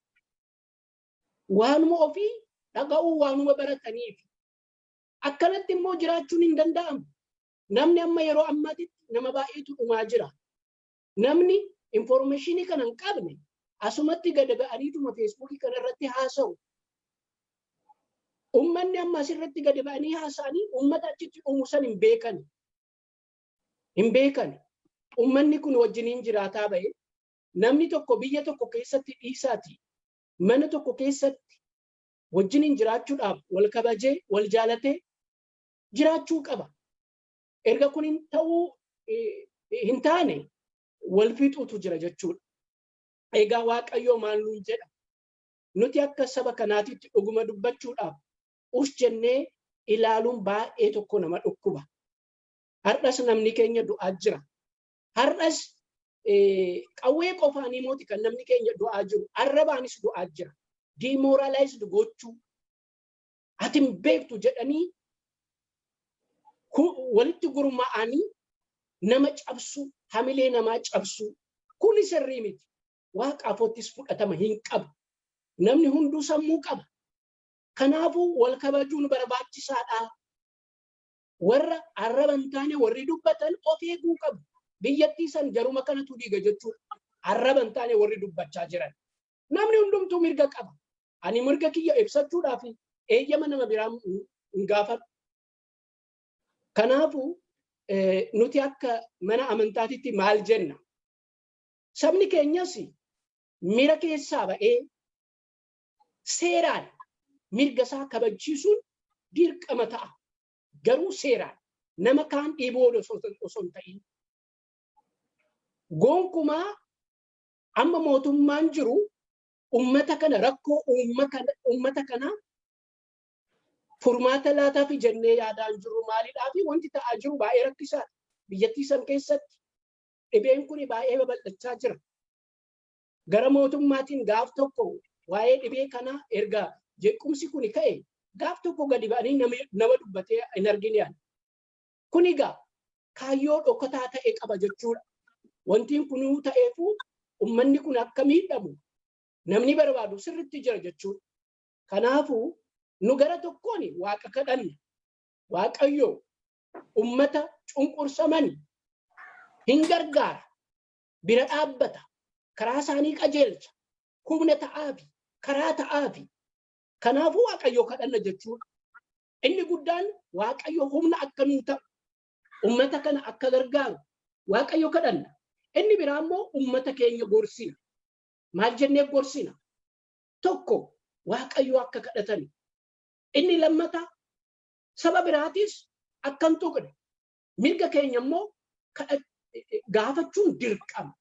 Waanuma ofii dhaga'uu, waanuma barataniif. Akkanatti immoo jiraachuun hin danda'amu. Namni amma yeroo ammaatitti nama baay'eetu dhumaa jira. Namni information kana hin qabne asumatti gad ba'aniituma Facebookii kana irratti haasa'u. Uummanni amma asirratti gad ba'anii haasa'anii uummata achitti dhumu san hin beekan. Hin beekan. Uummanni kun wajjiniin jiraataa ba'e, namni tokko biyya tokko keessatti dhiisaati. Mana tokko keessatti wajjiniin jiraachuudhaaf wal kabajee, wal jaalatee jiraachuu qaba. Erga kun hin ta'uu hin taane, wal fixuutu jira jechuudha. Egaa Waaqayyoo maal nuun jedha? Nuti akka saba kanaatitti dhuguma dubbachuudhaaf us jennee ilaaluun baay'ee tokko nama dhukkuba. Har'as namni keenya du'aa jira. Har'as qawwee qofaanii mooti kan namni keenya du'aa jiru. Arrabaanis du'aa jira. Demoralized gochuu. Ati hin beektu jedhanii walitti gurmaa'anii nama cabsuu, hamilee namaa cabsuu. Kuni sirrii miti. Waaqaafottis fudhatama hin qabu. Namni hunduu sammuu qaba. Kanaafuu wal kabajuun barbaachisaadha. Warra arraba hin taane warri dubbatan of eeguu qabu. Biyyattii san jaruma kanatu diiga jechuudha. Arraba hin taane warri dubbachaa jiran. Namni hundumtuu mirga qaba. Ani mirga kiyya ibsachuudhaaf eeyyama nama biraa hin gaafadhu. Kanaafuu nuti akka mana amantaatitti maal jenna? Sabni keenyas mira keessaa ba'ee seeraan mirga isaa kabachiisuun dirqama ta'a. Garuu seeraan nama kaan dhiibuu osoo hin ta'in. Gonkumaa amma mootummaan jiru ummata kana, rakkoo ummata kanaa furmaata laataafi jennee yaadaan jiru. Maaliidhaafi? Wanti ta'aa jiru baay'ee rakkisaadha. Biyyattii san keessatti dhibeen kun baay'ee babal'achaa jira. Gara mootummaatiin gaaf tokko waa'ee dhibee kanaa erga jeequmsi kun ka'e gaaf tokko gadi ba'anii nama dubbatee hin argine. Kun egaa kaayyoo dhokataa ta'e qaba jechuudha. Wantiin kunuu ta'eefu uummanni kun akka miidhamu namni barbaadu sirritti jira jechuudha. Kanaafuu nu gara tokkoon Waaqa kadhanna. Waaqayyo ummata cunqursaman hin gargaara. Bira dhaabbata. Karaa isaanii qajeelcha. Humna ta'aafi. Karaa ta'aafi. Kanaafuu Waaqayyo kadhanna jechuudha. Inni guddaan Waaqayyo humna akka nuu ta'u, ummata kana akka gargaaru Waaqayyo kadhanna. Inni biraa immoo ummata keenya gorsina. Maal jennee gorsina? Tokko, Waaqayyo akka kadhatan. Inni lammata, saba biraatis akka hin tuqne. Mirga keenya immoo gaafachuun dirqama.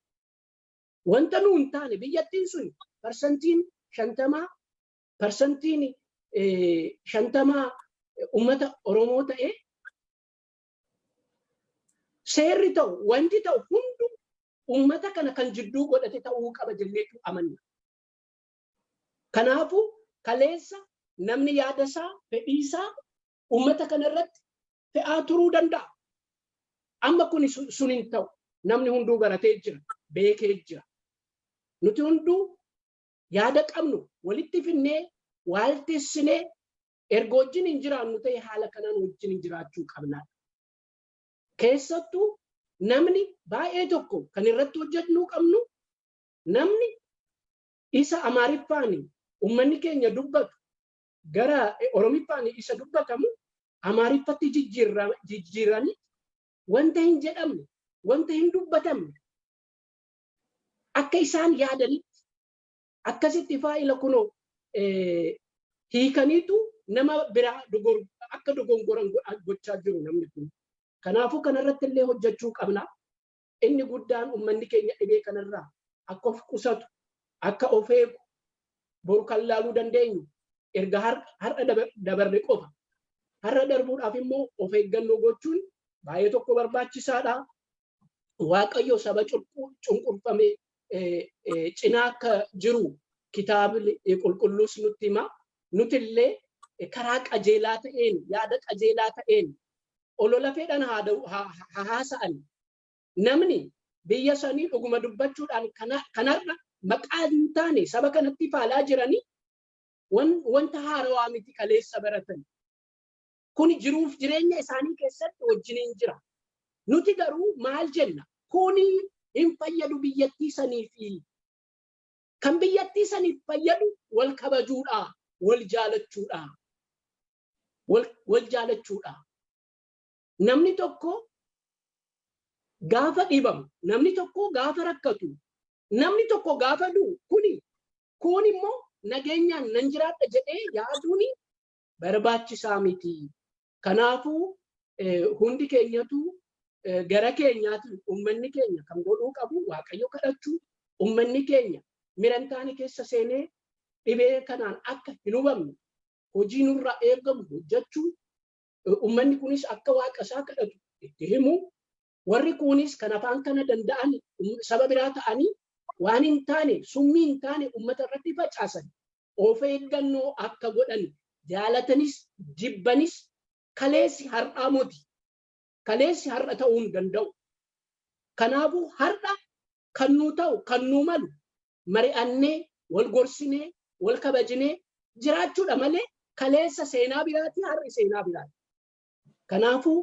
Wanta nuu hin taane, biyyattiin sun 50%, 50% ummata Oromoo ta'e, seerri ta'u, wanti ta'u hundu ummata kana kan jidduu godhate ta'uu qaba jenneetu amanna. Kanaafuu kaleessa namni yaada isaa, fedhii isaa ummata kana irratti fe'aa turuu danda'a. Amma kun sun hin ta'u. Namni hunduu baratee jira, beekee jira. Nuti hunduu yaada qabnu walitti finnee, waaltessinee, erga wajjin hin jiraannu ta'e, haala kanaan wajjin hin jiraachuu qabna. Keessattuu namni baay'ee tokko kan irratti hojjechuu qabnu, namni isa Amaariffaan uummanni keenya dubbatu gara Oromiffaan isa dubbatamu Amaariffatti jijjiiranii wanta hin jedhamne, wanta hin dubbatamne akka isaan yaadanitti akkasitti faayila kunoo hiikaniitu nama biraa akka dogongoran gochaa jiru namni kun. Kanaafuu kanarratti illee hojjechuu qabna. Inni guddaan uummanni keenya dhibee kanarraa akka of qusatu, akka of eegu, boru kan laaluu dandeenyu erga har'a dabarre qofa. Har'a darbuudhaaf immoo of eeggannoo gochuun baay'ee tokko barbaachisaadha. Waaqayyo saba cunqurfame cinaa akka jiru kitaabni qulqulluus nutti hima. Nutillee karaa qajeelaa ta'een, yaada qajeelaa ta'een olola fedhan haa haasa'an. Namni biyya sanii dhuguma dubbachuudhaan kanarra maqaa hin taane saba kanatti faalaa jiranii wanta haarawaa miti kaleessa baratan. Kun jiruuf jireenya isaanii keessatti wajjiniin jira. Nuti garuu maal jenna? Kuni hin fayyadu biyyattii saniifi. Kan biyyattii saniif fayyadu wal kabajuudha, wal jaalachuudha. Wal jaalachuudha. Namni tokko gaafa dhibamu, namni tokko gaafa rakkatu, namni tokko gaafa du'u, kuni kun immoo nageenyaan nan jiraadha jedhee yaaduun barbaachisaa miti. Kanaafuu hundi keenyatu gara keenyaatiin uummanni keenya kan godhuu qabu Waaqayyo kadhachuu, uummanni keenya mirantaani keessa seenee dhibee kanaan akka hin hubamne hojii nurraa eegamu hojjechuu, uummanni kunis akka Waaqa isaa kadhatu itti himu, warri kunis kan afaan kana danda'an saba biraa ta'anii waan hin taane, summii hin taane uummata irratti facaasan of eeggannoo akka godhan, jaalatanis jibbanis kaleessi har'aa moti. Kaleessi har'a ta'uu hin danda'u. Kanaafuu har'a kan nuu ta'u, kan nuu malu mari'annee, wal gorsinee, wal kabajinee jiraachuudha malee kaleessa seenaa biraati, har'i seenaa biraati. Kanaafuu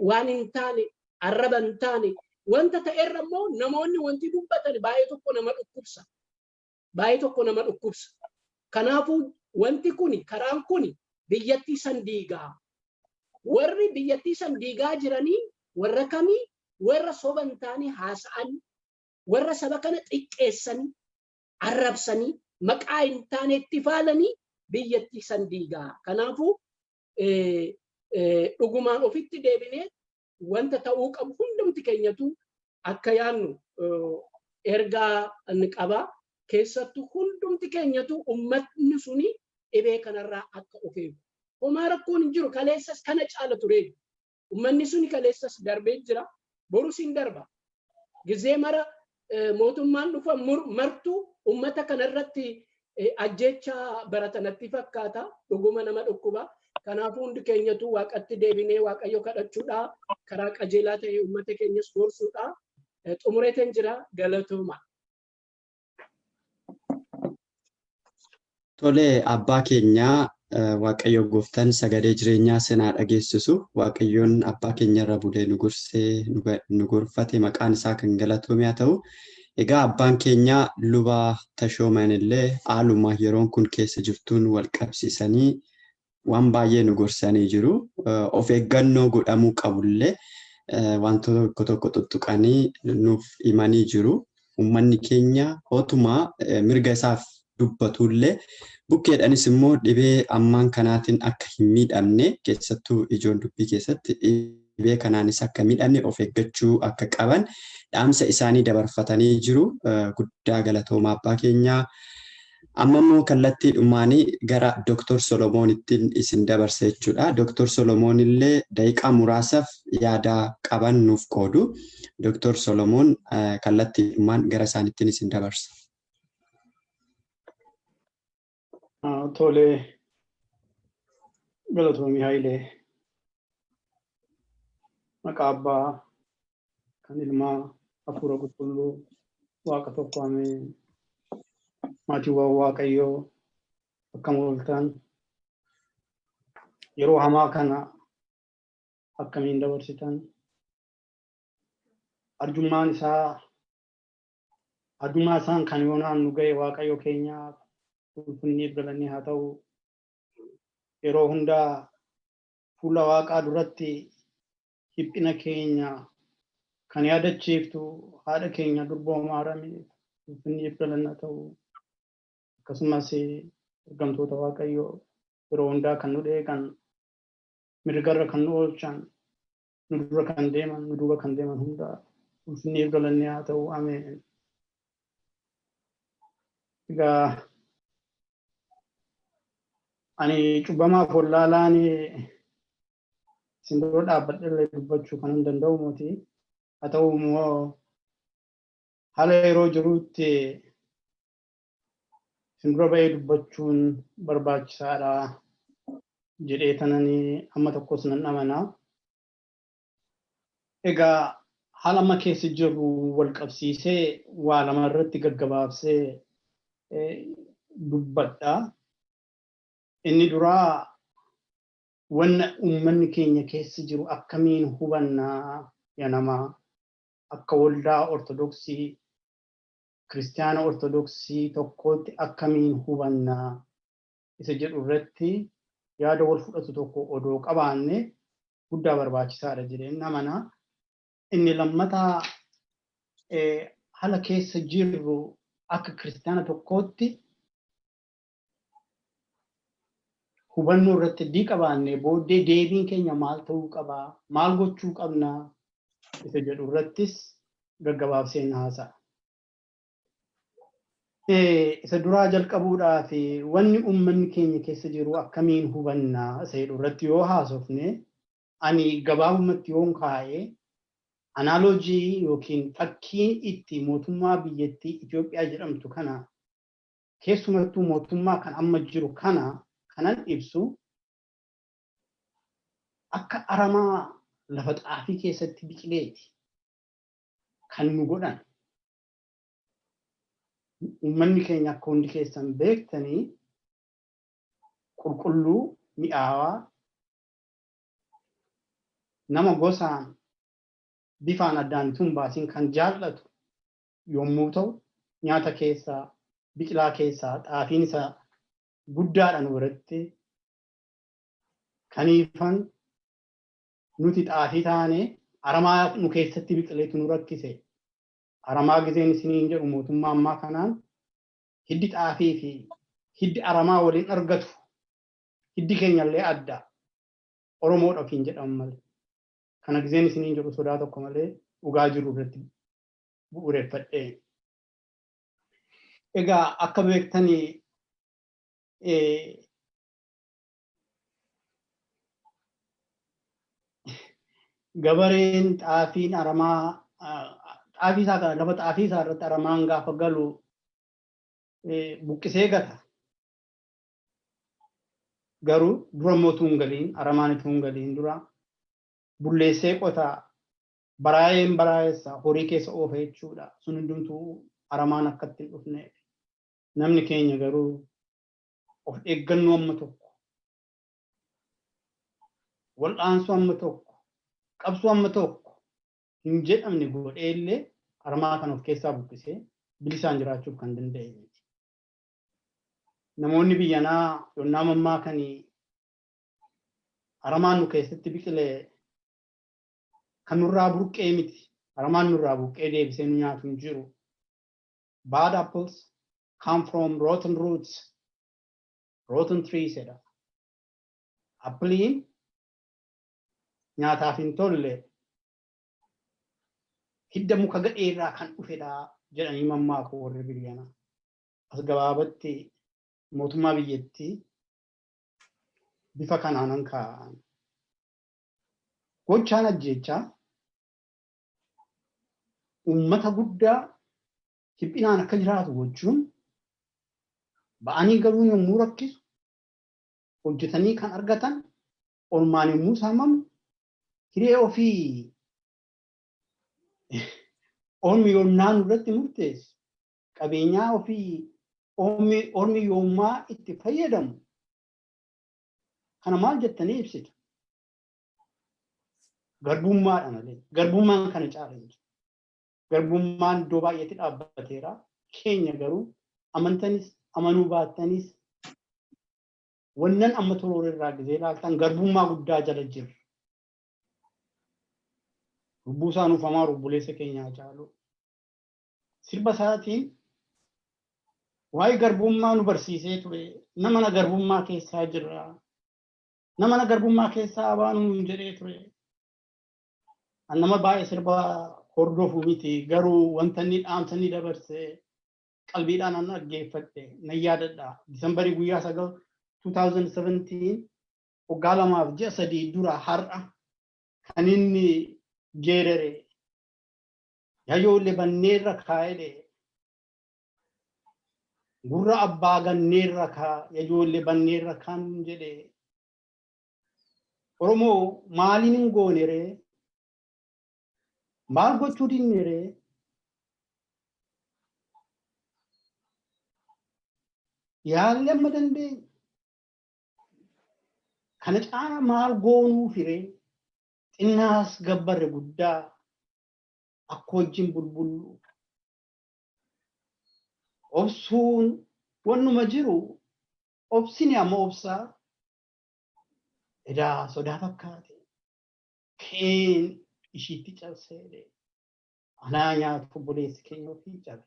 waan hin taane, arraba hin taane, wanta ta'erra immoo namoonni wanti dubbatan baay'ee tokko nama dhukkubsa. Baay'ee tokko nama dhukkubsa. Kanaafuu wanti kuni, karaan kuni biyyattii san diigaa. Warri biyyattii san diigaa jiranii warra kamii? Warra soba hin taane haasa'an, warra saba kana xiqqeessanii, arrabsanii, maqaa hin taane itti faalanii biyyattii san diigaa. Kanaafuu dhugumaan ofitti deebinee wanta ta'uu qabu hundumti keenyatu akka yaadnu ergaa ni qaba. Keessattuu hundumti keenyatu uummatni suni dhibee kanarraa akka of eegu. Homaa rakkoon hin jiru, kaleessas kana caala ture. Uummanni suni kaleessas darbee jira. Borus hin darba. Gizee mara mootummaan dhufa martuu uummata kanarratti ajjeechaa baratanatti fakkaata. Dhuguma nama dhukkuba. Kanaafuu hundi keenyatu Waaqatti deebinee Waaqayyo kadhachuudha. Karaa qajeelaa ta'e uummata keenyas gorsuudha. Xumureetan jira, galatooma. Tole, abbaa keenyaa, Waaqayyo gooftaan sagalee jireenyaa sinaa dhageessisu. Waaqayyoon abbaa keenya irra bulee nu gorsee nu gorfate maqaan isaa kan galatoome haa ta'u. Egaa abbaan keenya Luba Tashooman illee haaluma yeroon kun keessa jirtuun wal qabsiisanii waan baay'ee nu gorsanii jiru. Of eeggannoo godhamuu qabullee wantoota tokko tokko tuttuqanii nuuf himanii jiru. Uummanni keenya otuma mirga isaaf dubbatullee bukkeedhanis immoo dhibee ammaan kanaatiin akka hin miidhamne, keessattuu ijoon dubbii keessatti dhibee kanaanis akka miidhamne of eeggachuu akka qaban dhaamsa isaanii dabarfatanii jiru. Guddaa galatooma, abbaa keenyaa. Amma immoo kallattii dhumaanii gara Dr. Solomoonittiin isin dabarsa jechuudha. Dr. Solomoon illee daqiiqaa muraasaaf yaada qaban nuuf qoodu. Dr. Solomoon, kallattii dhumaan gara isaaniittiin isin dabarsa. Tole, galatoomii Hayilee. Maqaa Abbaa, kan Ilmaa, Hafuura Qulqulluu, Waaqa tokko, ameen. Maatiiwwan Waaqayyoo, akkam ooltan? Yeroo hamaa kana akkamiin dabarsitan? Arjummaan isaa, arjummaa isaan kan yoonaan nu ga'e Waaqayyo keenyaaf ulfinniif galanni haa ta'u. Yeroo hundaa fuula Waaqaa duratti dhiphina keenya kan yaadachiiftu haadha keenya Durboo Maaramiif ulfinniif galanni haa ta'u. Akkasumas ergamtoota Waaqayyoo yeroo hundaa kan nu eegan, mirgarra kan nu oolchan, nu dura kan deeman, nu duuba kan deeman hundaa ulfinniif galanni haa ta'u. Ameen. Egaa ani cubbamaaf wallaalaan Isin dura dhaabbadhee dubbachuu kan hin danda'u miti. Haa ta'u immoo haala yeroo jirutti isin dura ba'ee dubbachuun barbaachisaadha jedhee tananii amma tokkos nan amana. Egaa haala amma keessa jirru wal qabsiisee waa lama irratti gaggabaabsee dubbadha. Inni duraa, wanna uummanni keenya keessa jiru akkamiin hubannaa yaa namaa, akka waldaa Ortodoksii, Kiristiyaana Ortodoksii tokkootti akkamiin hubannaa isa jedhu irratti yaada wal fudhatu tokko odoo qabaanne guddaa barbaachisaadha jedheen amana. Inni lammataa, haala keessa jirru akka Kiristiyaana tokkootti hubannoo irratti iddii qabaanne booddee deebiin keenya maal ta'uu qabaa, maal gochuu qabnaa isa jedhu irrattis gaggabaabseen haasa'a. Isa duraa jalqabuudhaaf, wanni uummanni keenya keessa jiru akkamiin hubannaa isa jedhu irratti yoo haasofne, ani gabaabumatti yoon kaa'e, analogy yookiin fakkiin itti mootummaa biyyattii Itoophiyaa jedhamtu kana, keessumattuu mootummaa kan amma jiru kana kanan ibsu, akka aramaa lafa xaafii keessatti biqileeti kan nu godhan. Uummanni keenya, akka hundi keessan beektanii, qulqulluu mi'aawaa, nama gosaan bifaan addaan tun baasin kan jaallatu yommuu ta'u, nyaata keessaa, biqilaa keessaa xaafiin isa guddaadha nu biratti. Kaniifan nuti xaafii taane, aramaa nu keessatti biqileetu nu rakkise. Aramaa gizeen isiniin jedhu, mootummaa ammaa kanaan hiddi xaafii fi hiddi aramaa waliin argatu. Hiddi keenyallee adda. Oromoodha ofiin jedhamu malee. Kana gizeen isiniin jedhu sodaa tokko malee dhugaa jiru irratti bu'uureffadhee. Egaa akka beektanii gabareen xaafiin aramaa xaafii isaa, lafa xaafii isaa irratti aramaan gaafa galu buqqisee gata. Garuu dura immoo utuu hin galiin, aramaan utuu hin galiin dura bulleessee qotaa, baraayeen baraayessa, horii keessa oofa jechuudha. Sun hundumtuu aramaan akka itti hin dhufneef. Namni keenya garuu of eeggannoo amma tokko, wal'aansoo amma tokko, qabsoo amma tokko hin jedhamne godhee illee aramaa kan of keessaa buqqisee bilisaan jiraachuuf kan danda'e miti. Namoonni biyyanaa yonnaa mammaakanii, aramaan nu keessatti biqile kan nurraa burqee miti. Aramaan nurraa burqee deebisee nu nyaatu hin jiru. "Bad apples come from rotten roots, rotten trees" jedha. Appiliin nyaataaf hin tolle hidda muka gadhee irraa kan dhufedha jedhanii mammaaku warri biyyanaa. As gabaabatti mootummaa biyyattii bifa kanaanan kaa'an. Gochaan ajjeechaa uummata guddaa dhiphinaan akka jiraatu gochuun, ba'anii galuun yommuu rakkisu, hojjetanii kan argatan ormaan yommuu saamamu, hiree ofii ormi yonnaa nurratti murteessu, qabeenyaa ofii ormi yoommaa itti fayyadamu, kana maal jettanii ibsitu? Garbummaadha malee. Garbummaan kana caala hin jiru. Garbummaan iddoo baay'eetti dhaabbateera. Keenya garuu amantanis amanuu baattanis, wannan amma toroora irraa gizee ilaaltan, garbummaa guddaa jala jirra. Lubbuu isaa nuuf hamaa obboleessa keenya Haacaaluu. Sirba isaatiin waa'ee garbummaa nu barsiisee ture. Nama na garbummaa keessaa jirra. Nama na garbummaa keessaa baanu nuun jedhee ture. An nama baay'ee sirba hordofu miti, garuu wanta inni dhaamsa inni dabarse qalbiidhaan an dhaggeeffadhe nan yaadadha. Disambarii guyyaa 9 2017, waggaa 2f ji'a 3 dura har'a. Kan inni geerare yayoollee banneerra kaa'edhe gurra abbaa ganneerra kaa yayoollee banneerra kan jedhe. Oromoo maaliin hin goone ree? Maal gochuu dinne ree? Yaalli amma dandeenya. Kana caala maal goonuu firee? Xinnaas gabbarre guddaa akka wajjin bulbullu. Obsuun wannuma jiru obsini amma obsaa edaa sodaa fakkaate keen ishiitti cabseedhe anaa nyaatu obboleessi keenya ofii cabe.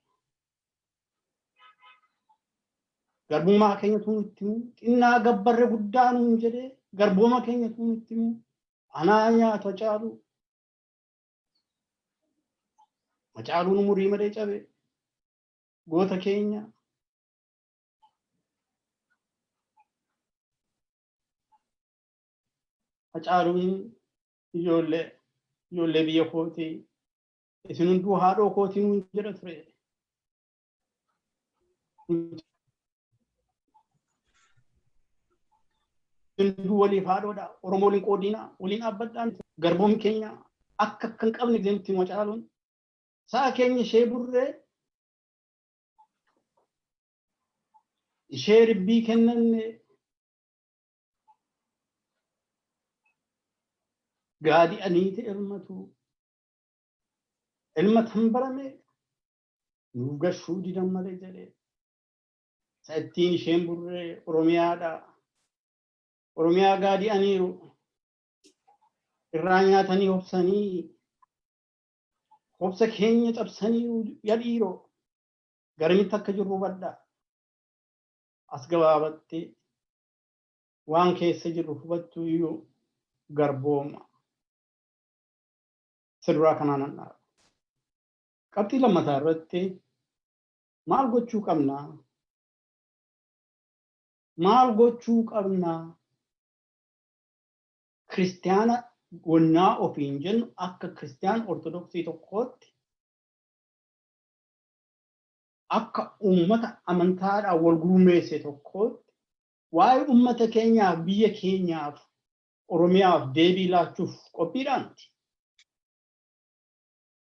Garbummaa keenya tun itti himu, xinnaa gabbarre guddaa nuun jedhee garbooma keenya tun itti himu, anaa nyaatu Hacaaluu. Hacaaluun umurii malee cabe goota keenya. Hacaaluun ijoollee biyya kootii isin hunduu haadhoo kootii nuun jedha ture. Hunduu waliif haadhoodha. Oromoo waliin qoodina, waliin dhaabbadhaan garboom keenya akka akka hin qabne deemti Hacaaluun. Sa'a keenya ishee burree ishee ribbii kennanne gaadi aniite elmatu elma tan barame nuuf gashuu didan malee jedhee. Sa'ittiin isheen burree Oromiyaadha. Oromiyaa gaadi aniiru irraa nyaatanii hobsanii hobsa keenya cabsanii ya dhiiroo garamitti akka jirru hubadha. As gabaabatti waan keessa jirru hubachuu iyyuu garbooma. Isa duraa kanaan nan dhaaba. Qabxii lammataa irratti maal gochuu qabnaa? Maal gochuu qabnaa? Kiristiyaana wannaa ofiin jennu akka kiristiyaana Ortodoksii tokkootti, akka uummata amantaadhaan wal gurmeesse tokkootti, waa'ee uummata keenyaaf, biyya keenyaaf, Oromiyaaf deebii laachuuf qophiidhaa miti.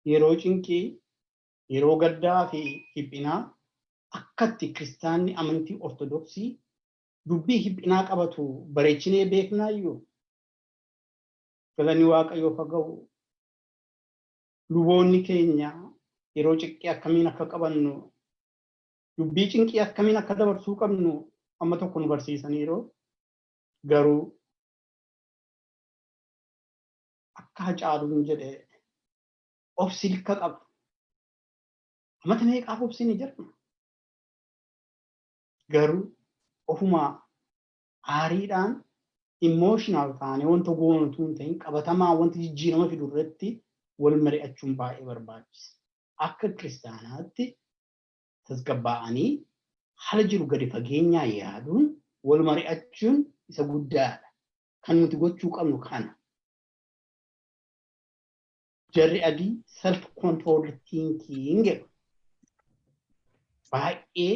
Yeroo cinqii, yeroo gaddaa fi dhiphinaa akkatti kiristaanni amantii Ortodoksii dubbii dhiphinaa qabatu bareechinee beeknaayyuu. Galanni Waaqayyoof haa ga'u. Luboonni keenya yeroo cinqii akkamiin akka qabannu, dubbii cinqii akkamiin akka dabarsuu qabnu amma tokko nu barsiisaniiru. Garuu akka Hacaaluun jedhe obsi likka qaba. Amata meeqaaf obsini jirna? Garuu ofumaa aariidhaan emotional taane wanta goonu utuu hin ta'in qabatamaa wanta jijjiirama fidu irratti wal mari'achuun baay'ee barbaachisa. Akka kiristaanaatti tasgabbaa'anii haala jiru gadi fageenyaa yaaduun wal mari'achuun isa guddaadha. Kan nuti gochuu qabnu kana. Jarri adii self controlled thinking jedhu. Baay'ee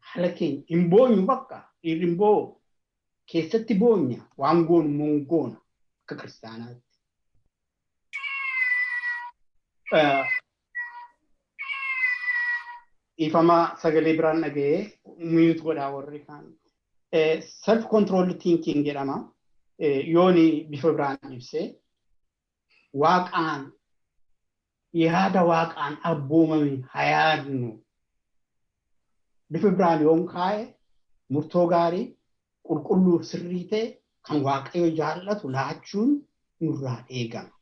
haala keenya hin boonyu, bakka dhiirri hin boo'u. Keessatti boonya, waan goonu immoo hin goona akka kiristaanaatti. Ifama, sagalee biraan dhaga'ee mute godhaa warri kaan. Self controlled thinking jedhama. Yooni bifa biraan ibsee waaqaan yaada waaqaan abboomame hayaadnu. Bifa biraan yoon kaa'e murtoo gaarii, qulqulluuf sirrii ta'e kan Waaqayyo jaallatu laachuun nurraa eegama.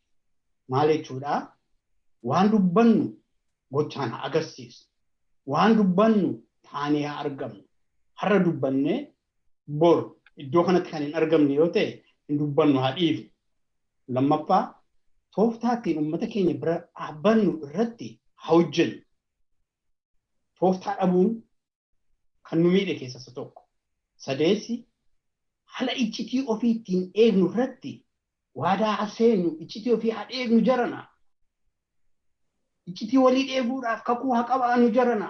Maal jechuudha? Waan dubbannu gochaan haa agarsiisu. Waan dubbannu taanee haa argamnu. Har'a dubbannee bor iddoo kanatti kan hin argamne yoo ta'e hin dubbannu, haa dhiifnu. Lammaffaa, tooftaa ittiin uummata keenya bira dhaabbannu irratti haa hojjennu. Tooftaa dhabuun kan nu miidhe keessa isa tokko. Sadeessi, haala iccitii ofii ittiin eegnu irratti Waadaa haa seennu, iccitii ofii haa dheegnu jarana. Iccitii walii dheeguudhaaf kakuu haa qabaannu jarana.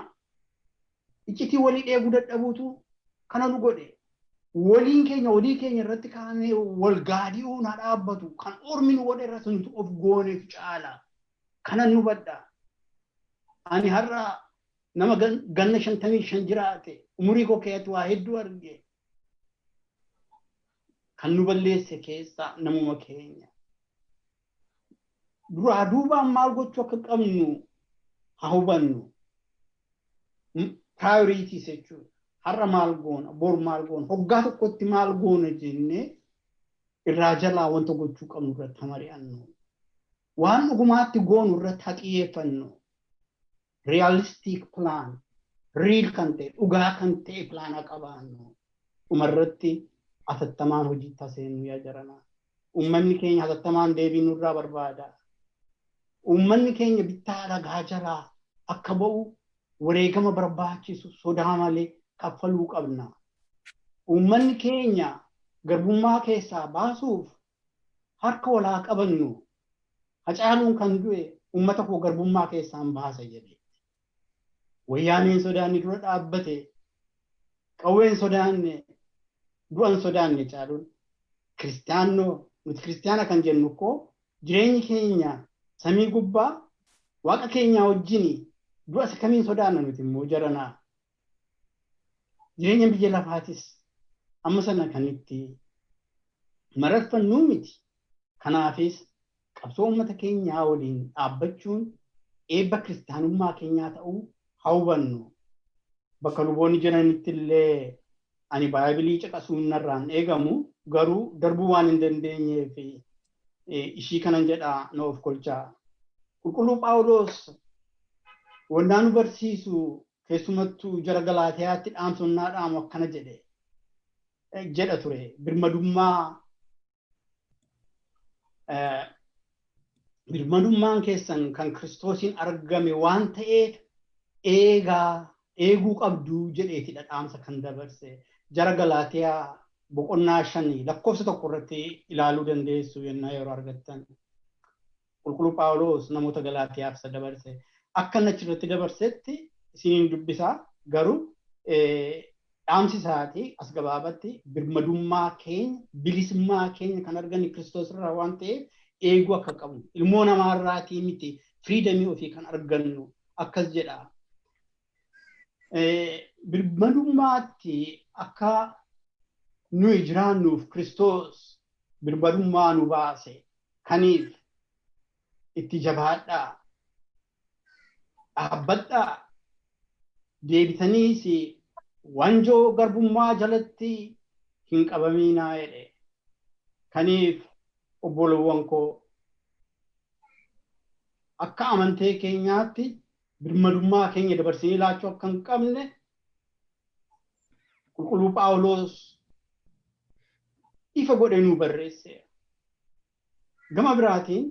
Iccitii walii dheeguu dadhabuutu kana nu godhe. Waliin keenya walii keenya irratti kaanee wal gaadi'uun haa dhaabbatu. Kan ormi nu godhe irratti nuti of goonetu caala. Kana nu badha. Ani har'a nama ganna 55 jiraate umurii koo keessatti waa hedduu arge. Kan nu balleesse keessaa namuma keenya. Duraa duubaan maal gochuu akka qabnu haa hubannu. Priorities jechuudha. Har'a maal goona, bor maal goona, hoggaa tokkotti maal goona jennee irraa jalaa wanta gochuu qabnu irratti haa mari'annu. Waan dhugumaatti goonu irratti haa xiyyeeffannu. Realistic plan, real kan ta'e, dhugaa kan ta'e plan haa qabaannu. Dhumarratti atattamaan hojii taseennu yaa jarana. Uummanni keenya hatattamaan deebii nurraa barbaada. Uummanni keenya bittaa dhagaa jalaa akka ba'u wareegama barbaachisu sodaa malee kaffaluu qabna. Uummanni keenya garbummaa keessaa baasuuf harka walaa qabannu. Hacaaluun kan du'e uummata koo garbummaa keessaan baasa jedhe. Wayyaaneen sodaanne dura dhaabbate, qawween sodaanne, du'an sodaanne caaluun. Kiristaannoo nuti kiristaana kan jennu koo jireenyi keenya samii gubbaa waaqa keenyaa wajjin du'a isa kamiin sodaanna nuti immoo jaranaa. Jireenya biyya lafaatis amma sana kan itti mararfannuu miti. Kanaafis qabsoo uummata keenyaa waliin dhaabbachuun eebba kiristaanummaa keenyaa ta'uu haa hubannu. Bakka luboonni jiranitti illee ani baaybilii caqasuun narraan eegamu garuu darbuu waan hin dandeenyeef ishii kanan jedhaa na of kolchaa. Qulqulluu Phaawulos wannaa nu barsiisu keessumattuu jara Galaatiyaatti dhaamsonnaa dhaamu akkana jedhe jedha ture. Birmadummaan keessan kan Kiristoosiin argame waan ta'eef eegaa eeguu qabdu jedheetidha dhaamsa kan dabarse. Jara Galaatiyaa boqonnaa 5 lakkoofsa 1 irratti ilaaluu dandeessu yennaa yeroo argattan. Qulqulluu Phaawulos namoota Galaatiyaaf isa dabarse. Akka inni achirratti dabarsetti isiniin dubbisaa garuu dhaamsi isaatii as gabaabatti birmadummaa keenya bilisummaa keenya kan arganne Kiristoos irraa waan ta'eef eeguu akka qabnu ilmoo namaarraatii miti firiidamii ofii kan argannu akkas jedha. Birmadummaatti akka nuyi jiraannuuf Kiristoos birmadummaa nu baase kaniif itti jabaadhaa dhaabbadhaa deebitaniis wanjoo garbummaa jalatti hin qabaminaa jedhe. Kaniif obbolowwan koo akka amantee keenyaatti birmadummaa keenya dabarsinee laachuu akka hin qabne Qulqulluu Phaawulos ifa godhee nuu barreesse. Gama biraatiin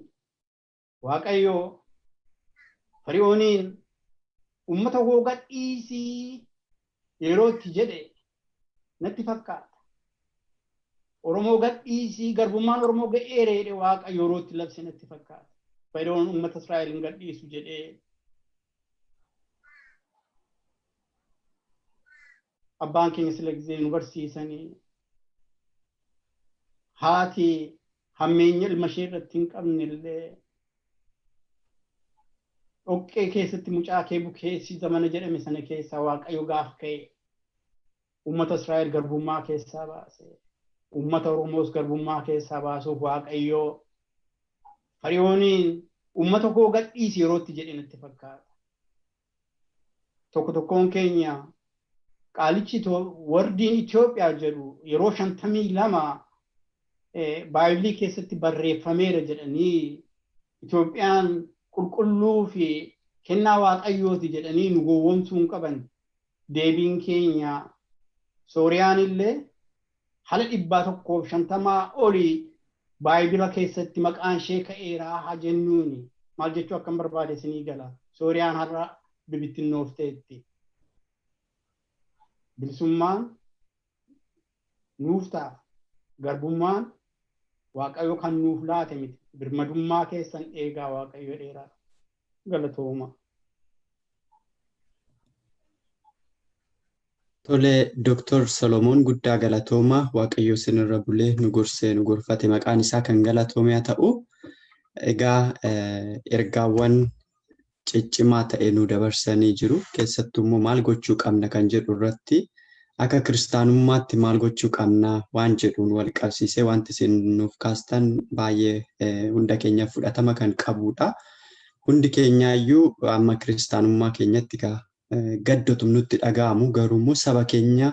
Waaqayyo Fari'ooniin uummata koo gadhiisii yeroo itti jedhe natti fakkaata. Oromoo gadhiisii garbummaan Oromoo ga'eera jedhe Waaqayyo yeroo itti labse natti fakkaata. Fari'oon uummata Israa'el hin gadhiisu jedhee abbaan keenya sila gisee nu barsiisanii haati hammeenya ilma ishee irratti hin qabne illee dhoqqee keessatti mucaa kee bukeessi zamana jedhame sana keessaa Waaqayyo gaaf ka'e uummata Israa'el garbummaa keessaa baase. Uummata Oromoos garbummaa keessaa baasuuf Waaqayyo Fari'ooniin uummata koo gadhiisi yeroo itti jedhe natti fakkaata. Tokko tokkoon keenya qaalichi wardiin Itoophiyaa jedhu yeroo 52 baaybilii keessatti barreeffameera jedhanii Itoophiyaan qulqulluu fi kennaa Waaqayyooti jedhanii nu gowwoomsuu hin qaban. Deebiin keenya Sooriyaan illee haala 150 olii baayibila keessatti maqaan ishee ka'eeraa haa jennuuni. Maal jechuu akkan barbaade isinii gala. Sooriyaan har'a bibittinnoofteetti. Bilisummaan nuuf ta'a. Garbummaan Waaqayyo kan nuuf laate miti. Birmadummaa keessan eegaa Waaqayyo dheeraa. Galatooma. Tole, Dooktor Solomoon guddaa galatooma. Waaqayyo isinirra bulee nu gorsee nu gorfate maqaan isaa kan galatoome haa ta'u. Egaa ergaawwan ciccimaa ta'e nu dabarsanii jiru. Keessattuu immoo maal gochuu qabna kan jedhu irratti akka kiristaanummaatti maal gochuu qabna waan jedhuun wal qabsiisee wanti isin nuuf kaastan baay'ee hunda keenyaaf fudhatama kan qabudha. Hundi keenyaayyuu amma kiristaanummaa keenyatti gaddotu nutti dhaga'amu, garuu immoo saba keenya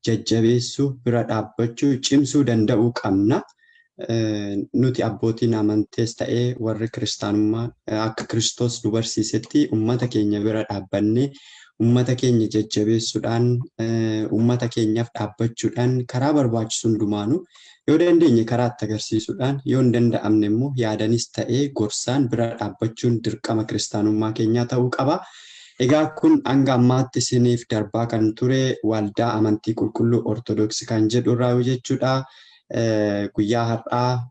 jajjabeessuu, bira dhaabbachuu, cimsuu danda'uu qabna. Nuti abbootiin amantees ta'ee warri kiristaanummaa akka Kiristoos nu barsiisetti uummata keenya bira dhaabbannee uummata keenya jajjabeessuudhaan, uummata keenyaaf dhaabbachuudhaan, karaa barbaachisu hundumaanuu yoo dandeenye karaa itti agarsiisuudhaan, yoo hin danda'amne immoo yaadanis ta'ee gorsaan bira dhaabbachuun dirqama kiristaanummaa keenyaa ta'uu qaba. Egaa kun hanga ammaatti isiniif darbaa kan ture Waldaa Amantii Qulqulluu Ortodoksii kan jedhu irraa jechuudha. Guyyaa har'aa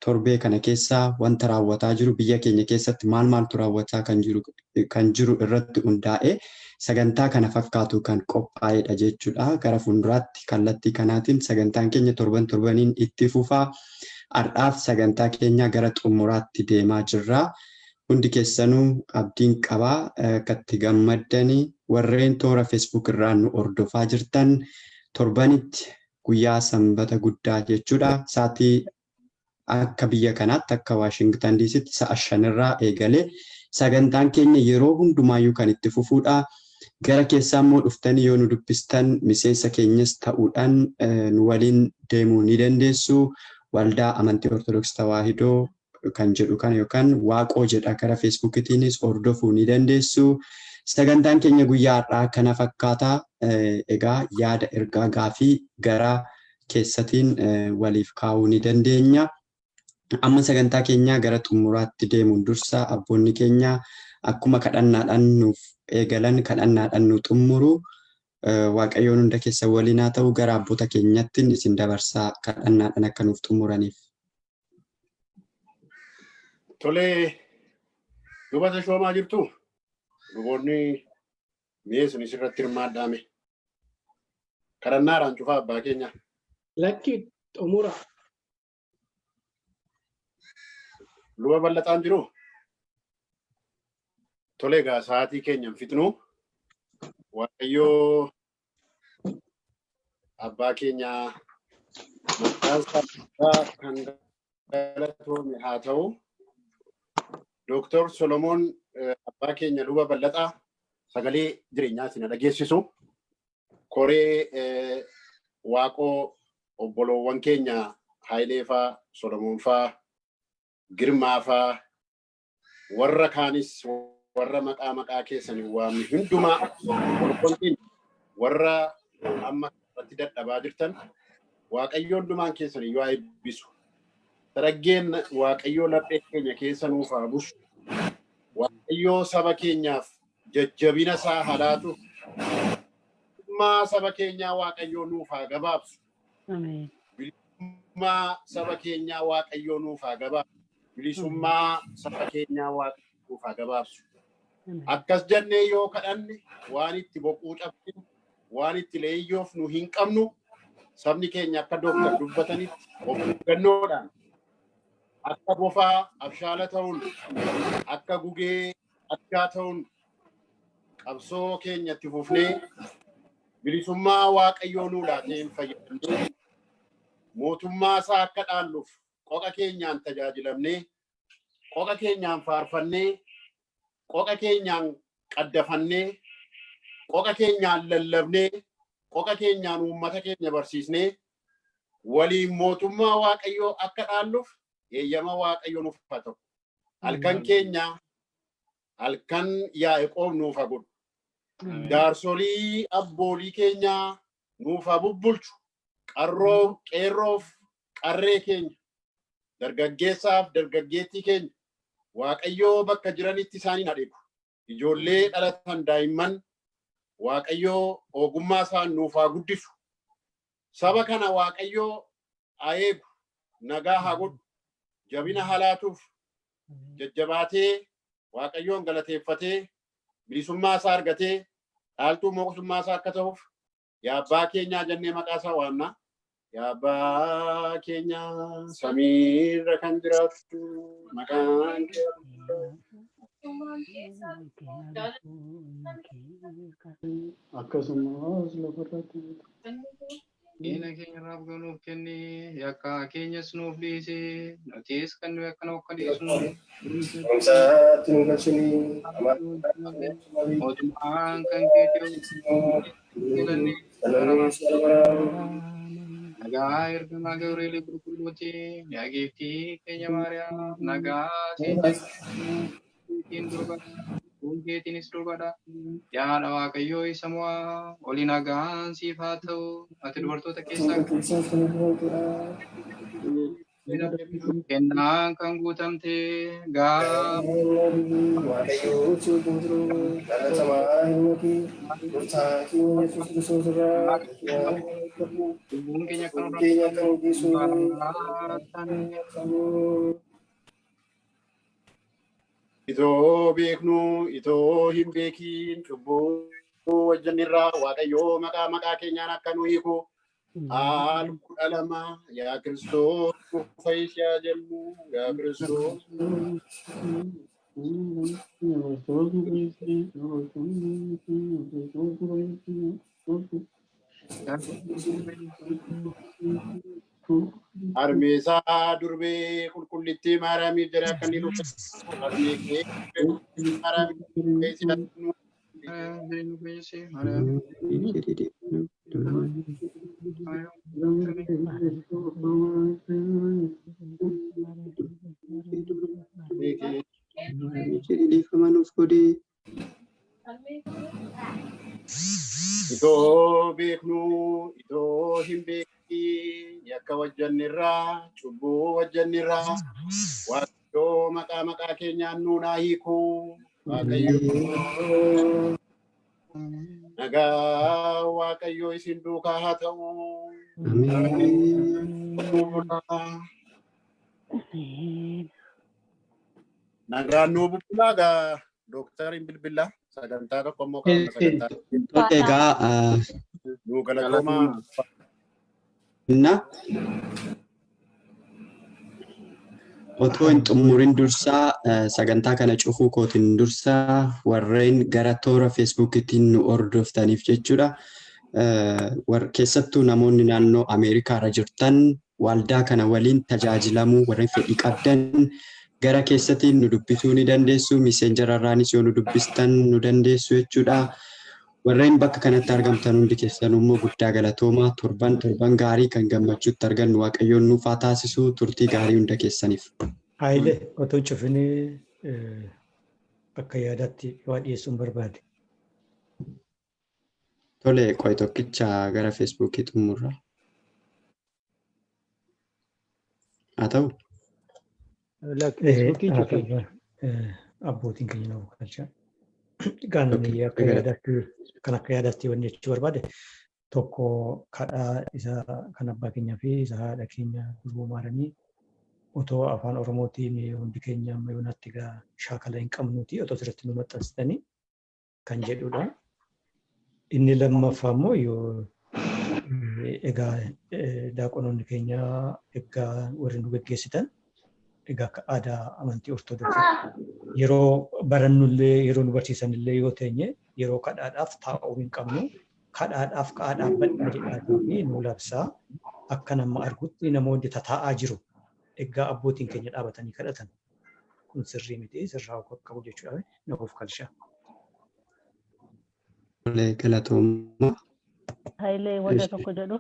torbee kana keessa wanta raawwataa jiru, biyya keenya keessatti maal maaltu raawwataa kan jiru irratti hundaa'e sagantaa kana fakkaatu kan qophaa'edha jechuudha. Gara fuulduraatti kallattii kanaatiin sagantaan keenya torban torbaniin itti fufaa. Har'aaf sagantaa keenya gara xumuraatti deemaa jirra. Hundi keessanuu abdiin qabaa akka itti gammaddanii. Warreen toora Facebook irraa nu hordofaa jirtan, torbanitti guyyaa Sanbata guddaa jechuudha. Sa'aatii akka biyya kanaatti, akka Waashingtan DCtti sa'a 5rraa eegalee sagantaan keenya yeroo hundumaayyuu kan itti fufuudha. Gara keessaa immoo dhuftanii yoo nu dubbistan, miseensa keenyas ta'uudhaan nu waliin deemuu ni dandeessu. Waldaa Amantii Ortodoksii Tawaahidoo kan jedhu kana yookaan Waaqoo jedha, gara Feesbuukitiinis hordofuu ni dandeessu. Sagantaan keenya guyyaa har'aa kana fakkaata. Egaa yaada, ergaa, gaafii gara keessatiin waliif kaa'uu ni dandeenya. Amma sagantaa keenya gara xumuraatti deemuun dursa abboonni keenya akkuma kadhannaadhaan nuuf eegalan kadhannaadhaan nu xumuru. Waaqayyoon hunda keessa waliin haa ta'u. Gara abboota keenyatti isin dabarsaa, kadhannaadhaan akka nuuf xumuraniif. Tolee, luba Tashoomaa jirtu? Luboonni mee isinis irratti hirmaadhaame. Kadhannaadhaan cufaa, abbaa keenya. Lakki, xumura. Luba Bal'axaan jiru? Tolee, egaa sa'aatii keenya hin fixnu. Waaqayyoo abbaa keenya maqaan isaa kan galatoome haa ta'u. Dooktor Solomoon, abbaa keenya luba Bal'axaa sagalee jireenyaa isin dhageessisu. Koree Waaqoo, obboloowwan keenya Hayilee faa, Solomoon faa, Girmaa faa, warra kaanis, warra maqaa maqaa keessanii waamni hundumaa, obboloowwan warra amma irratti dadhabaa jirtan, Waaqayyo hundumaan keessan iyyuu haa eebbisu. Daraggeen Waaqayyoo laphee keenya keessa nuuf haa bushu. Waaqayyoo saba keenyaaf jajjabina isaa haa laatu. Bilisummaa saba keenyaa Waaqayyoo nuuf haa gabaabsu. Bilisummaa saba keenyaa Waaqayyoo nuuf haa gabaabsu. Bilisummaa saba keenyaa Waaqayyoo nuuf haa gabaabsu. Akkas jennee yoo kadhanne waan itti boquu cabsinu, waan itti leeyyoof nu hin qabnu. Sabni keenya akka dooktar dubbatanitti of eeggannoodhaan, akka bofaa abshaala ta'uun, akka gugee addaa ta'uun, qabsoo keenya itti fufnee, bilisummaa Waaqayyoo nuu laateen fayyadamnee, mootummaa isaa akka dhaalluuf qoqa keenyaan tajaajilamnee, qoqa keenyaan faarfannee, qoqa keenyaan qaddafannee, qoqa keenyaan lallabnee, qoqa keenyaan uummata keenya barsiisnee, waliin mootummaa Waaqayyoo akka dhaalluuf eeyyama Waaqayyoo nuuf haa ta'u. Halkan keenya halkan Yaa'qoob nuuf haa godhu. Jaarsolii abboolii keenyaa nuuf haa bubbulchu. Qarroo, qeerroof qarree keenya, dargaggeessaaf dargaggeettii keenya Waaqayyoo bakka jiranitti isaaniin haa eegu. Ijoollee dhalatan, daa'imman, Waaqayyoo ogummaa isaan nuuf haa guddisu. Saba kana Waaqayyoo haa eegu. Nagaa haa godhu. Jabina haa laatuuf. Jajjabaatee Waaqayyoon galateeffatee bilisummaa isaa argatee dhaaltuu mooqsummaa isaa akka ta'uuf yaa abbaa keenyaa jennee maqaa isaa waamna. Yaa abbaa keenyaa samiirra kan jiraattu maqaan kee Akkasumas lafarratti. Diina keenya irraa nuuf kenni, yakka keenyas nuuf dhiisi, nutis kan nu yakkan akka dhiisnu. Barumsaatti nu galchini, Mootummaan kan keetii nagaa ergamaa Gabri'eel qulqulluuti, yaa giiftii keenya Maariyaam, nagaa siin durba, keetiinis durbadha. Yaa haadha Waaqayyoo isa mo'aa, oli nagaan siif haa ta'u, ati dubartoota keessaa kennaan kan guutamte gaafa Waaqayyoo si wajjin jiru, jaalatamaa ilma kee, gooftaa keenya Yesuus Kiristoos irraa lubbuun keenya kan keenya akka nu geessu. Itoo beeknu itoo hin beekiin cubbuu hojjennirraa Waaqayyoo maqaa maqaa keenyaan akka nu hiiku al 12 yaa Kiristoos nu fayyisi haa jennu yaa Kiristoos. Harmeesaa durbee qulqullittii Maariyaamiif jedhee akka inni dhufe harmee kee Maariyaamiif fayyisi haa jennu. Dhiifama nuuf godhi. Itoo beeknu itoo hin beekiin yakka hojjennirraa cubbuu hojjennirraa Waaqayyoo maqaa maqaa keenyaan nuun haa hiiku. Waaqayyo nagaa Waaqayyoo isin duukaa haa ta'u. Nagaan nuu bubbulaa gaa dooktariin bilbilaa sagantaa tokko immoo qabna sagantaa. Egaa Nuu galatoomaa. na otoo hin xumurin dursaa sagantaa kana cufuu kootiin dursaa warreen gara toora feesbuukiitiin nu hordoftaniif jechuudha. Keessattuu namoonni naannoo Ameerikaa irra jirtan waldaa kana waliin tajaajilamuu warreen fedhii qabdan gara keessatiin nu dubbisuu ni dandeessu. Miseenjara irraanis yoo nu dubbistan nu dandeessu jechuudha. Warreen bakka kanatti argamtan hundi keessan immoo guddaa galatoomaa torban torban gaarii kan gammachuutti argannu Waaqayyoon nuuf haa taasisu turtii gaarii hunda keessaniif. Hayilee otoo cufinee akka yaadaatti waa dhiyeessuun barbaade. Tole qo'i tokkicha gara feesbuukii xumurra. Haa ta'u. Feesbuukii cufee. Abbootiin keenya nama galcha. Kan akka yaadaatti kan akka yaadaatti wanni jechuu barbaade tokko kadhaa isa kan abbaa keenyaa fi isa haadha keenya durboo Maariyaamii otoo afaan Oromootiin hundi keenya amma yoonaatti egaa shaakala hin qabnuuti otoo asirratti nu maxxansitanii kan jedhudha. Inni lammaffaa immoo yoo egaa daaqonoonni keenya egaa warri nu geggeessitan egaa akka aadaa amantii Ortodoksii yeroo barannullee yeroo nu barsiisanillee yoo teenye yeroo kadhaadhaaf taa'uu hin qabnu. Kadhaadhaaf ka'aa dhaabbadhaa jedhaatii fi nu labsaa akka nama argutti namoonni tataa'aa jiru. Egaa abbootiin keenya dhaabatanii kadhatan. Kun sirrii miti sirraa qabu jechuudha. Na of kalshaa. Tole galatoomaa. Hayilee wanta tokko jedhu.